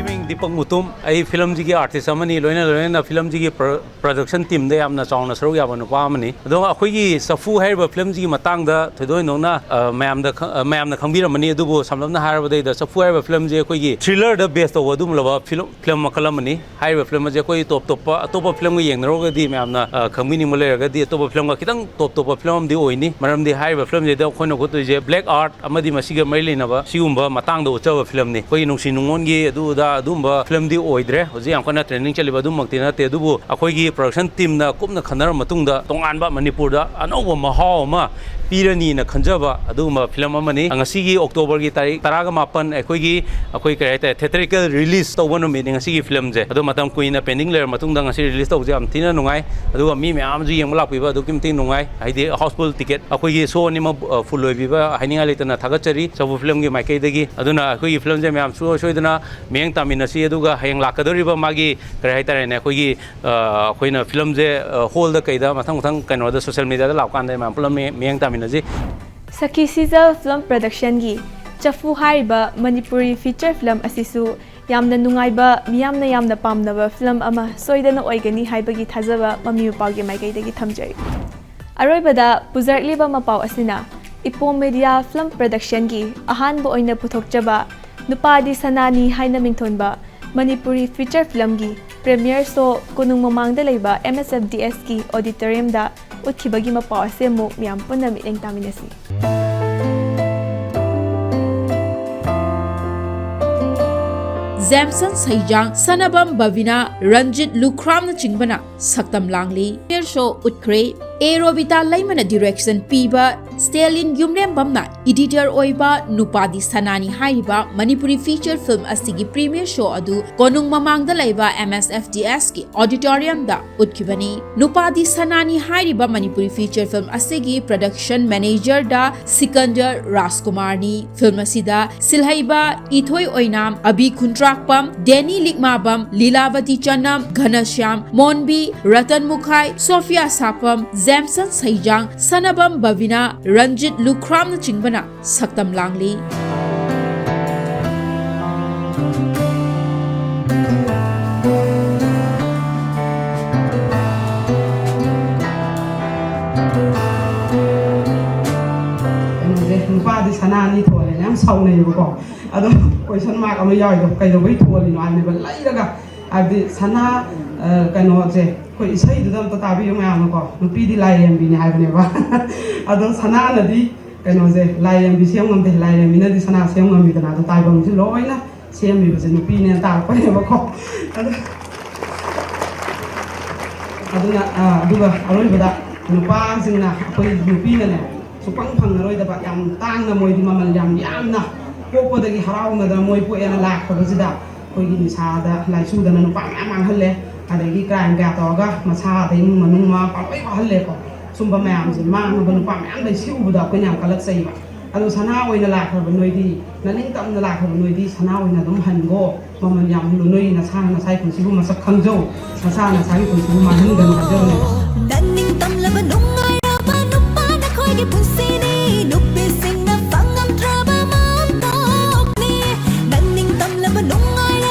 ꯃꯤꯡ ꯗꯤꯄꯛ ꯃꯨꯇꯨꯝ꯫ ꯑꯩ filmꯁꯤꯒꯤ artist ꯑꯃꯅꯤ, ꯂꯣꯏꯅ ꯂꯣꯏꯅꯅ filmꯁꯤꯒꯤ pro-, production teamꯗ ꯌꯥꯝꯅ ꯆꯥꯎꯅ ꯁꯔꯨꯛ ꯌꯥꯕ ꯅꯨꯄꯥ ꯑꯃꯅꯤ꯫ ꯑꯗꯣ ꯑꯩꯈꯣꯏꯒꯤ ꯆꯐꯨ ꯍꯥꯏꯔꯤꯕ filmꯁꯤꯒꯤ ꯃꯇꯥꯡꯗ ꯊꯣꯏꯗꯣꯛ ꯍꯦꯟꯗꯣꯛꯅ, ꯑ, ꯃꯌꯥꯝꯗ ꯈ-, ꯑ, ꯃꯌꯥꯝꯅ ꯈꯪꯕꯤꯔꯝꯃꯅꯤ꯫ ꯑꯗꯨꯕꯨ ꯁꯝꯂꯞꯅ ꯍꯥꯏꯔꯕꯗ, ꯆꯐꯨ ꯍꯥꯏꯔꯤꯕ filmꯁꯦ ꯑꯩꯈꯣꯏꯒꯤ thrillerꯗ base ꯇꯧꯕ ꯑꯗꯨꯒꯨꯝꯂꯕ film, film ꯃꯈꯜ ꯑꯃꯅꯤ꯫ ꯍꯥꯏꯔꯤꯕ film ꯑꯁꯦ ꯑꯩꯈꯣꯏ ꯇꯣꯞ ꯇꯣꯞꯄ, ꯑꯇꯣꯞꯄ filmꯒ ꯌꯦꯡꯅꯔꯨꯔꯒꯗꯤ, ꯃꯌꯥꯝꯅ, ꯑ, ꯈꯪꯕꯤꯅꯤꯡꯕ ꯂꯩꯔꯒꯗꯤ, ꯑꯇꯣꯞꯄ filmꯒ ꯈꯤꯇꯪ ꯇꯣꯞ ꯇꯣꯞꯄ film ꯑꯃꯗꯤ ꯑꯣꯏꯅꯤ꯫ ꯃꯔꯝꯗꯤ ꯍꯥꯏꯔꯤꯕ filmꯁꯤꯗ ꯑꯩꯈꯣꯏꯅ ꯎꯠꯇꯣꯏꯁꯦ black art ꯑꯃꯗꯤ ꯃꯁꯤꯒ ꯃꯔꯤ ꯂꯩꯅꯕ ꯁꯤꯒꯨꯝꯕ ꯃꯇꯥꯡꯗ ꯎꯠꯆꯕ filmꯅꯤ꯫ ꯑꯩꯈꯣꯏꯒꯤ ꯅꯨꯡꯁꯤ ꯅꯨꯡꯉꯣꯟꯒꯤ ꯑꯗꯨ ꯑꯗꯥ ꯑꯗꯨꯝꯕ filmꯗꯤ ꯑꯣꯏꯗ꯭ꯔꯦ꯫ ꯍꯧꯖꯤꯛ ꯌꯥꯝ ꯀꯟꯅ trending ꯆꯠꯂꯤꯕ ꯑꯗꯨꯃꯛꯇꯤ ꯅꯠꯇꯦ꯫ ꯑꯗꯨꯕꯨ ꯑꯩꯈꯣꯏꯒꯤ production teamꯅ ꯀꯨꯞꯅ ꯈꯟꯅꯔ ꯃꯇꯨꯡꯗ ꯇꯣꯉꯥꯟꯕ ꯃꯅꯤꯄꯨꯔꯗ ꯑꯅꯧꯕ ꯃꯍꯥꯎ ꯑꯃ ꯄꯤꯔꯅꯤꯅ ꯈꯟꯖꯕ ꯑꯗꯨꯒꯨꯝꯕ film ꯑꯃꯅꯤ꯫ ꯉꯁꯤꯒꯤ Octoberꯒꯤ ꯇꯥꯔꯤꯛ ꯇꯔꯥꯒ ꯃꯥꯄꯟ ꯑꯩꯈꯣꯏꯒꯤ, ꯑꯩꯈꯣꯏ ꯀꯔꯤ ꯍꯥꯏꯇꯥꯔꯦ, theatrical release ꯇꯧꯕ ꯅꯨꯃꯤꯠꯅꯤ ꯉꯁꯤꯒꯤ filmꯁꯦ꯫ ꯑꯗꯣ ꯃꯇꯝ ꯀꯨꯏꯅ pending ꯂꯩꯔ ꯃꯇꯨꯡꯗ ꯉꯁꯤ release ꯇꯧꯕꯁꯦ ꯌꯥꯝ ꯊꯤꯅ ꯅꯨꯡꯉꯥꯏ꯫ ꯑꯗꯨꯒ ꯃꯤ ꯃꯌꯥꯝꯁꯨ ꯌꯦꯡꯕ ꯂꯥꯛꯄꯤꯕ ꯑꯗꯨꯛꯀꯤ ꯃꯇꯤꯛ ꯅꯨꯡꯉꯥꯏ꯫ ꯍꯥꯏꯗꯤ housefull ticket ꯑꯩꯈꯣꯏꯒꯤ show ꯑꯅꯤꯃꯛ, ꯑ, full ꯑꯣꯏꯕꯤꯕ ꯍꯥꯏꯅꯤꯡꯉꯥꯏ ꯂꯩꯇꯅ ꯊꯥꯒꯠꯆꯔꯤ ꯆꯐꯨ filmꯒꯤ ꯃꯥꯏꯀꯩꯗꯒꯤ꯫ ꯑꯗꯨꯅ ꯑꯩꯈꯣꯏꯒꯤ filmꯁꯦ ꯃꯌꯥꯝ ꯁꯨꯡꯁꯣꯏ ꯁꯣꯏꯗꯅ ꯃꯤꯠꯌꯦꯡ ꯇꯥꯃꯤꯟꯅꯁꯤ꯫ ꯑꯗꯨꯒ ꯍꯌꯦꯡ ꯂꯥꯛꯀꯗꯧꯔꯤꯕ ꯃꯥꯒꯤ, ꯀꯔꯤ ꯍꯥꯏꯇꯥꯔꯦꯅꯦ, ꯑꯩꯈꯣꯏꯒꯤ, ꯑ, ꯑꯩꯈꯣꯏꯅ filmꯁꯦ, ꯑ, hallꯗ ꯀꯩꯗ ꯃꯊꯪ ꯃꯊꯪ ꯀꯩꯅꯣꯗ social mediaꯗ ꯂꯥꯛꯄ ꯀꯥꯟꯗ ꯃꯌꯥꯝ ꯄꯨꯂꯞ ꯃꯤ-, ꯃꯤꯠꯌꯦꯡ ꯇꯥꯃꯤꯟꯅꯁꯤ꯫ ꯁꯈꯤ ꯁꯤꯖ film productionꯒꯤ ꯆꯐꯨ ꯍꯥꯏꯔꯤꯕ ꯃꯅꯤꯄꯨꯔꯤ feature film ꯑꯁꯤꯁꯨ ꯌꯥꯝꯅ ꯅꯨꯡꯉꯥꯏꯕ, ꯃꯤꯌꯥꯝꯅ ꯌꯥꯝꯅ ꯄꯥꯝꯅꯕ ꯐꯤꯂꯝ ꯑꯃ ꯁꯣꯏꯗꯅ ꯑꯣꯏꯒꯅꯤ ꯍꯥꯏꯕꯒꯤ ꯊꯥꯖꯕ ꯃꯃꯤ ꯃꯄꯥꯒꯤ ꯃꯥꯏꯀꯩꯗꯒꯤ ꯊꯝꯖꯔꯤ꯫ ꯑꯔꯣꯏꯕꯗ ꯄꯨꯖꯔꯛꯂꯤꯕ ꯃꯄꯥꯎ ꯑꯁꯤꯅ ꯏꯄꯣꯝ ꯃꯦꯗꯤꯌꯥ ꯐꯤꯂꯝ ꯄ꯭ꯔꯗꯛꯁꯟꯒꯤ ꯑꯍꯥꯟꯕ ꯑꯣꯏꯅ ꯄꯨꯊꯣꯛꯆꯕ ꯅꯨꯄꯥꯗꯤ ꯁꯅꯥꯅꯤ ꯍꯥꯏꯅ ꯃꯤꯡꯊꯣꯟꯕ ꯃꯅꯤꯄꯨꯔꯤ ꯐꯤꯆꯔ ꯐꯤꯂꯝꯒꯤ ꯄ꯭ꯔꯦꯃꯤꯌꯔ ꯁꯣ ꯀꯣꯅꯨꯡ ꯃꯃꯥꯡꯗ ꯂꯩꯕ ꯑꯦꯝ ꯑꯦꯁ ꯑꯦꯐ ꯗꯤ ꯑꯦꯁꯀꯤ ꯑꯣꯗꯤꯇꯣꯔꯤꯌꯝꯗ ꯎꯠꯈꯤꯕꯒꯤ ꯃꯄꯥꯎ ꯑꯁꯤ ꯑꯃꯨꯛ ꯃꯤꯌꯥꯝ ꯄꯨꯟꯅ ꯃꯤꯠꯌꯦꯡ ꯇꯥꯃꯤꯟꯅꯁꯤ꯫ ꯖꯦꯝꯁꯟ ꯁꯩꯖꯥꯡ, ꯁꯅꯥꯕꯝ ꯕꯕꯤꯅꯥ, ꯔꯟꯖꯤꯠ ꯂꯨꯈ꯭ꯔꯥꯝꯅꯆꯤꯡꯕꯅ ꯁꯛꯇꯝ ꯂꯥꯡꯂꯤ꯫ ꯄ꯭ꯔꯤꯃꯤꯌꯔ ꯁꯣ ꯎꯠꯈ꯭ꯔꯦ꯫ ꯑꯦ ꯔꯣꯕꯤꯇꯥ ꯂꯩꯃꯅ ꯗꯤꯔꯦꯛꯁꯟ ꯄꯤꯕ ꯁ꯭ꯇꯦꯂꯤꯟ ꯌꯨꯝꯂꯦꯝꯕꯝꯅ ꯏꯗꯤꯇꯔ ꯑꯣꯏꯕ ꯅꯨꯄꯥꯗꯤ ꯁꯅꯥꯅꯤ ꯍꯥꯏꯔꯤꯕ ꯃꯅꯤꯄꯨꯔꯤ ꯐꯤꯆꯔ ꯐꯤꯂꯝ ꯑꯁꯤꯒꯤ ꯄ꯭ꯔꯤꯃꯤꯌꯔ ꯁꯣ ꯑꯗꯨ ꯀꯣꯅꯨꯡ ꯃꯃꯥꯡꯗ ꯂꯩꯕ ꯑꯦꯝ ꯑꯦꯁ ꯑꯦꯐ ꯗꯤ ꯑꯦꯁꯀꯤ ꯑꯣꯗꯤꯇꯣꯔꯤꯌꯝꯗ ꯎꯠꯈꯤꯕꯅꯤ꯫ ꯅꯨꯄꯥꯗꯤ ꯁꯅꯥꯅꯤ ꯍꯥꯏꯔꯤꯕ ꯃꯅꯤꯄꯨꯔꯤ ꯐꯤꯆꯔ ꯐꯤꯂꯝ ꯑꯁꯤꯒꯤ ꯄ꯭ꯔꯗꯛꯁꯟ ꯃꯦꯅꯦꯖꯔꯗ ꯁꯤꯀꯟꯗꯔ ꯔꯥꯖꯀꯨꯃꯥꯔꯅꯤ꯫ ꯐꯤꯂꯝ ꯑꯁꯤꯗ ꯁꯤꯜꯍꯩꯕ ꯏꯊꯣꯏ ꯑꯣꯏꯅꯥꯝ, ꯑꯕꯤ ꯈꯨꯟꯇ꯭ꯔꯥꯛꯄꯝ, ꯗꯦꯅꯤ ꯂꯤꯛꯃꯥꯕꯝ, ꯂꯤꯂꯥꯕꯇꯤ ꯆꯅꯝ, ꯘꯅꯁ꯭ꯌꯥꯝ ꯃꯣꯟꯕꯤ, ꯔꯇꯟ ꯃꯨꯈꯥꯏ, ꯁꯣꯐꯤꯌꯥ ꯁꯥꯄꯝ, ꯖꯦꯝꯁꯟ ꯁꯩꯖꯥꯡ, ꯁꯅꯥꯕꯝ ꯕꯕꯤꯅꯥ, ꯔꯟꯖꯤꯠ ꯂꯨꯈ꯭ꯔꯥꯝꯅꯆꯤꯡꯕꯅ ꯁꯛꯇꯝ ꯂꯥꯡꯂꯤ꯫ ꯀꯩꯅꯣꯁꯦ, ꯅꯨꯄꯥꯗꯤ ꯁꯅꯥꯅꯤ ꯊꯣꯜꯂꯦꯅ ꯌꯥꯝ ꯁꯥꯎꯅꯩꯌꯦꯕꯀꯣ꯫ ꯑꯗꯣ ꯀꯣꯏꯁꯟ ꯃꯥꯔꯛ ꯑꯃ ꯌꯥꯎꯔꯤꯗꯣ ꯀꯩꯗꯧꯕꯩ ꯊꯣꯜꯂꯤꯅꯣ ꯍꯥꯏꯕꯅꯦꯕ꯫ ꯂꯩꯔꯒ, ꯍꯥꯏꯕꯗꯤ ꯁꯅꯥ, ꯑ, ꯀꯩꯅꯣꯁꯦ, ꯑꯩꯈꯣꯏ ꯏꯁꯩꯗꯨꯗ ꯑꯝꯇ ꯇꯥꯕꯤꯌꯨ ꯃꯌꯥꯝꯅꯀꯣ, ꯅꯨꯄꯤꯗꯤ ꯂꯥꯏꯔꯦꯝꯕꯤꯅꯤ ꯍꯥꯏꯕꯅꯦꯕ꯫ ꯑꯗꯣ ꯁꯅꯥꯅꯗꯤ ꯀꯩꯅꯣꯁꯦ, ꯂꯥꯏꯔꯦꯝꯕꯤ ꯁꯦꯝ ꯉꯝꯗꯦ, ꯂꯥꯏꯔꯦꯝꯕꯤꯅꯗꯤ ꯁꯅꯥ ꯁꯦꯝ ꯉꯝꯃꯤꯗꯅ꯫ ꯑꯗꯣ ꯇꯥꯏꯕꯪꯁꯦ ꯂꯣꯏꯅ ꯁꯦꯝꯃꯤꯕꯁꯦ ꯅꯨꯄꯤꯅꯦꯅ ꯇꯥꯔꯛꯄꯅꯦꯕꯀꯣ꯫ ꯑꯗꯣ, ꯑꯗꯨꯅ, ꯑ, ꯑꯗꯨꯒ ꯑꯔꯣꯏꯕꯗ ꯅꯨꯄꯥꯁꯤꯡꯅ, ꯑꯩꯈꯣꯏ ꯅꯨꯄꯤꯅꯅꯦ, ꯁꯨꯡꯐꯪ ꯐꯪꯉꯔꯣꯏꯗꯕ, ꯌꯥꯝ ꯇꯥꯡꯅ, ꯃꯣꯏꯗꯤ ꯃꯃꯜ ꯌꯥꯝ ꯌꯥꯝꯅ ꯄꯣꯛꯄꯗꯒꯤ ꯍꯔꯥꯎꯅꯗꯅ ꯃꯣꯏ ꯄꯣꯛꯑꯦꯅ ꯂꯥꯛꯄꯁꯤꯗ ꯑꯩꯈꯣꯏꯒꯤ ꯅꯤꯁꯥꯗ ꯂꯥꯏꯆꯨꯗꯅ ꯅꯨꯄꯥ ꯃꯌꯥꯝ ꯃꯥꯡꯍꯜꯂꯦ, ꯑꯗꯒꯤ ꯀ꯭ꯔꯥꯏꯝ ꯀꯌꯥ ꯇꯧꯔꯒ ꯃꯁꯥ ꯑꯗꯩ ꯏꯃꯨꯡ ꯃꯅꯨꯡ ꯃꯃꯥ ꯃꯄꯥ ꯂꯣꯏ ꯋꯥꯍꯜꯂꯦꯀꯣ꯫ ꯁꯨꯝꯕ ꯃꯌꯥꯝꯁꯦ ꯃꯥꯡꯉꯕ ꯅꯨꯄꯥ ꯃꯌꯥꯝ ꯂꯩ꯫ ꯁꯤ ꯎꯕꯗ ꯑꯩꯈꯣꯏꯅ ꯌꯥꯝ ꯀꯜꯂꯛꯆꯩꯕ꯫ ꯑꯗꯣ ꯁꯅꯥ ꯑꯣꯏꯅ ꯂꯥꯛꯈ꯭ꯔꯕ ꯅꯣꯏꯗꯤ, ꯅꯅꯤꯡ ꯇꯝꯅ ꯂꯥꯛꯈ꯭ꯔꯕ ꯅꯣꯏꯗꯤ ꯁꯅꯥ ꯑꯣꯏꯅ ꯑꯗꯨꯝ ꯍꯟꯈꯣ, ꯃꯃꯜ ꯌꯥꯝ ꯍꯨꯜꯂꯨ꯫ ꯅꯣꯏ ꯅꯁꯥꯅ ꯅꯁꯥꯒꯤ ꯄꯨꯟꯁꯤꯕꯨ ꯃꯁꯛ ꯈꯪꯖꯧ, ꯅꯁꯥꯅ ꯅꯁꯥꯒꯤ ꯄꯨꯟꯁꯤꯕꯨ ꯃꯥꯡꯍꯟꯒꯅꯨ ꯍꯥꯏꯖꯕꯅꯦꯕ꯫ ꯅꯅꯤꯡ ꯇꯝꯂꯕ ꯅꯨꯡꯉꯥꯏꯔꯕ ꯅꯨꯄꯥ ꯅꯈꯣꯏꯒꯤ ꯄꯨꯟꯁꯤꯅꯤ, ꯅꯨꯄꯤꯁꯤꯡꯅ ꯐꯪꯉꯝꯗ꯭ꯔꯕ ꯃꯥꯝꯇꯣꯞꯅꯤ꯫ ꯅꯅꯤꯡ ꯇꯝꯂꯕ ꯅꯨꯡꯉꯥꯏꯔꯕ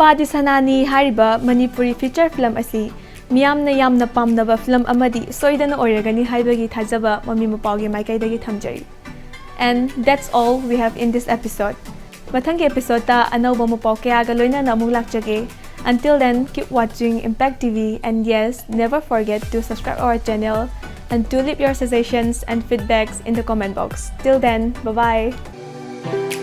ꯄꯥꯗꯤ ꯁꯅꯥꯅꯤ ꯍꯥꯏꯔꯤꯕ ꯃꯅꯤꯄꯨꯔꯤ feature film ꯑꯁꯤ ꯃꯤꯌꯥꯝꯅ ꯌꯥꯝꯅ ꯄꯥꯝꯅꯕ film ꯑꯃꯗꯤ ꯁꯣꯏꯗꯅ ꯑꯣꯏꯔꯒꯅꯤ ꯍꯥꯏꯕꯒꯤ ꯊꯥꯖꯕ ꯃꯃꯤ ꯃꯄꯥꯎꯒꯤ ꯃꯥꯏꯀꯩꯗꯒꯤ ꯊꯝꯖꯔꯤ꯫ And that's all we have in this episode. ꯃꯊꯪꯒꯤ episode ꯇ ꯑꯅꯧꯕ ꯃꯄꯥꯎ ꯀꯌꯥꯒ ꯂꯣꯏꯅꯅ ꯑꯃꯨꯛ ꯂꯥꯛꯆꯒꯦ꯫ Until then, keep watching Impact T V and yes, never forget to subscribe our channel and to leave your suggestions and feedbacks in the comment box. Till then, bye bye.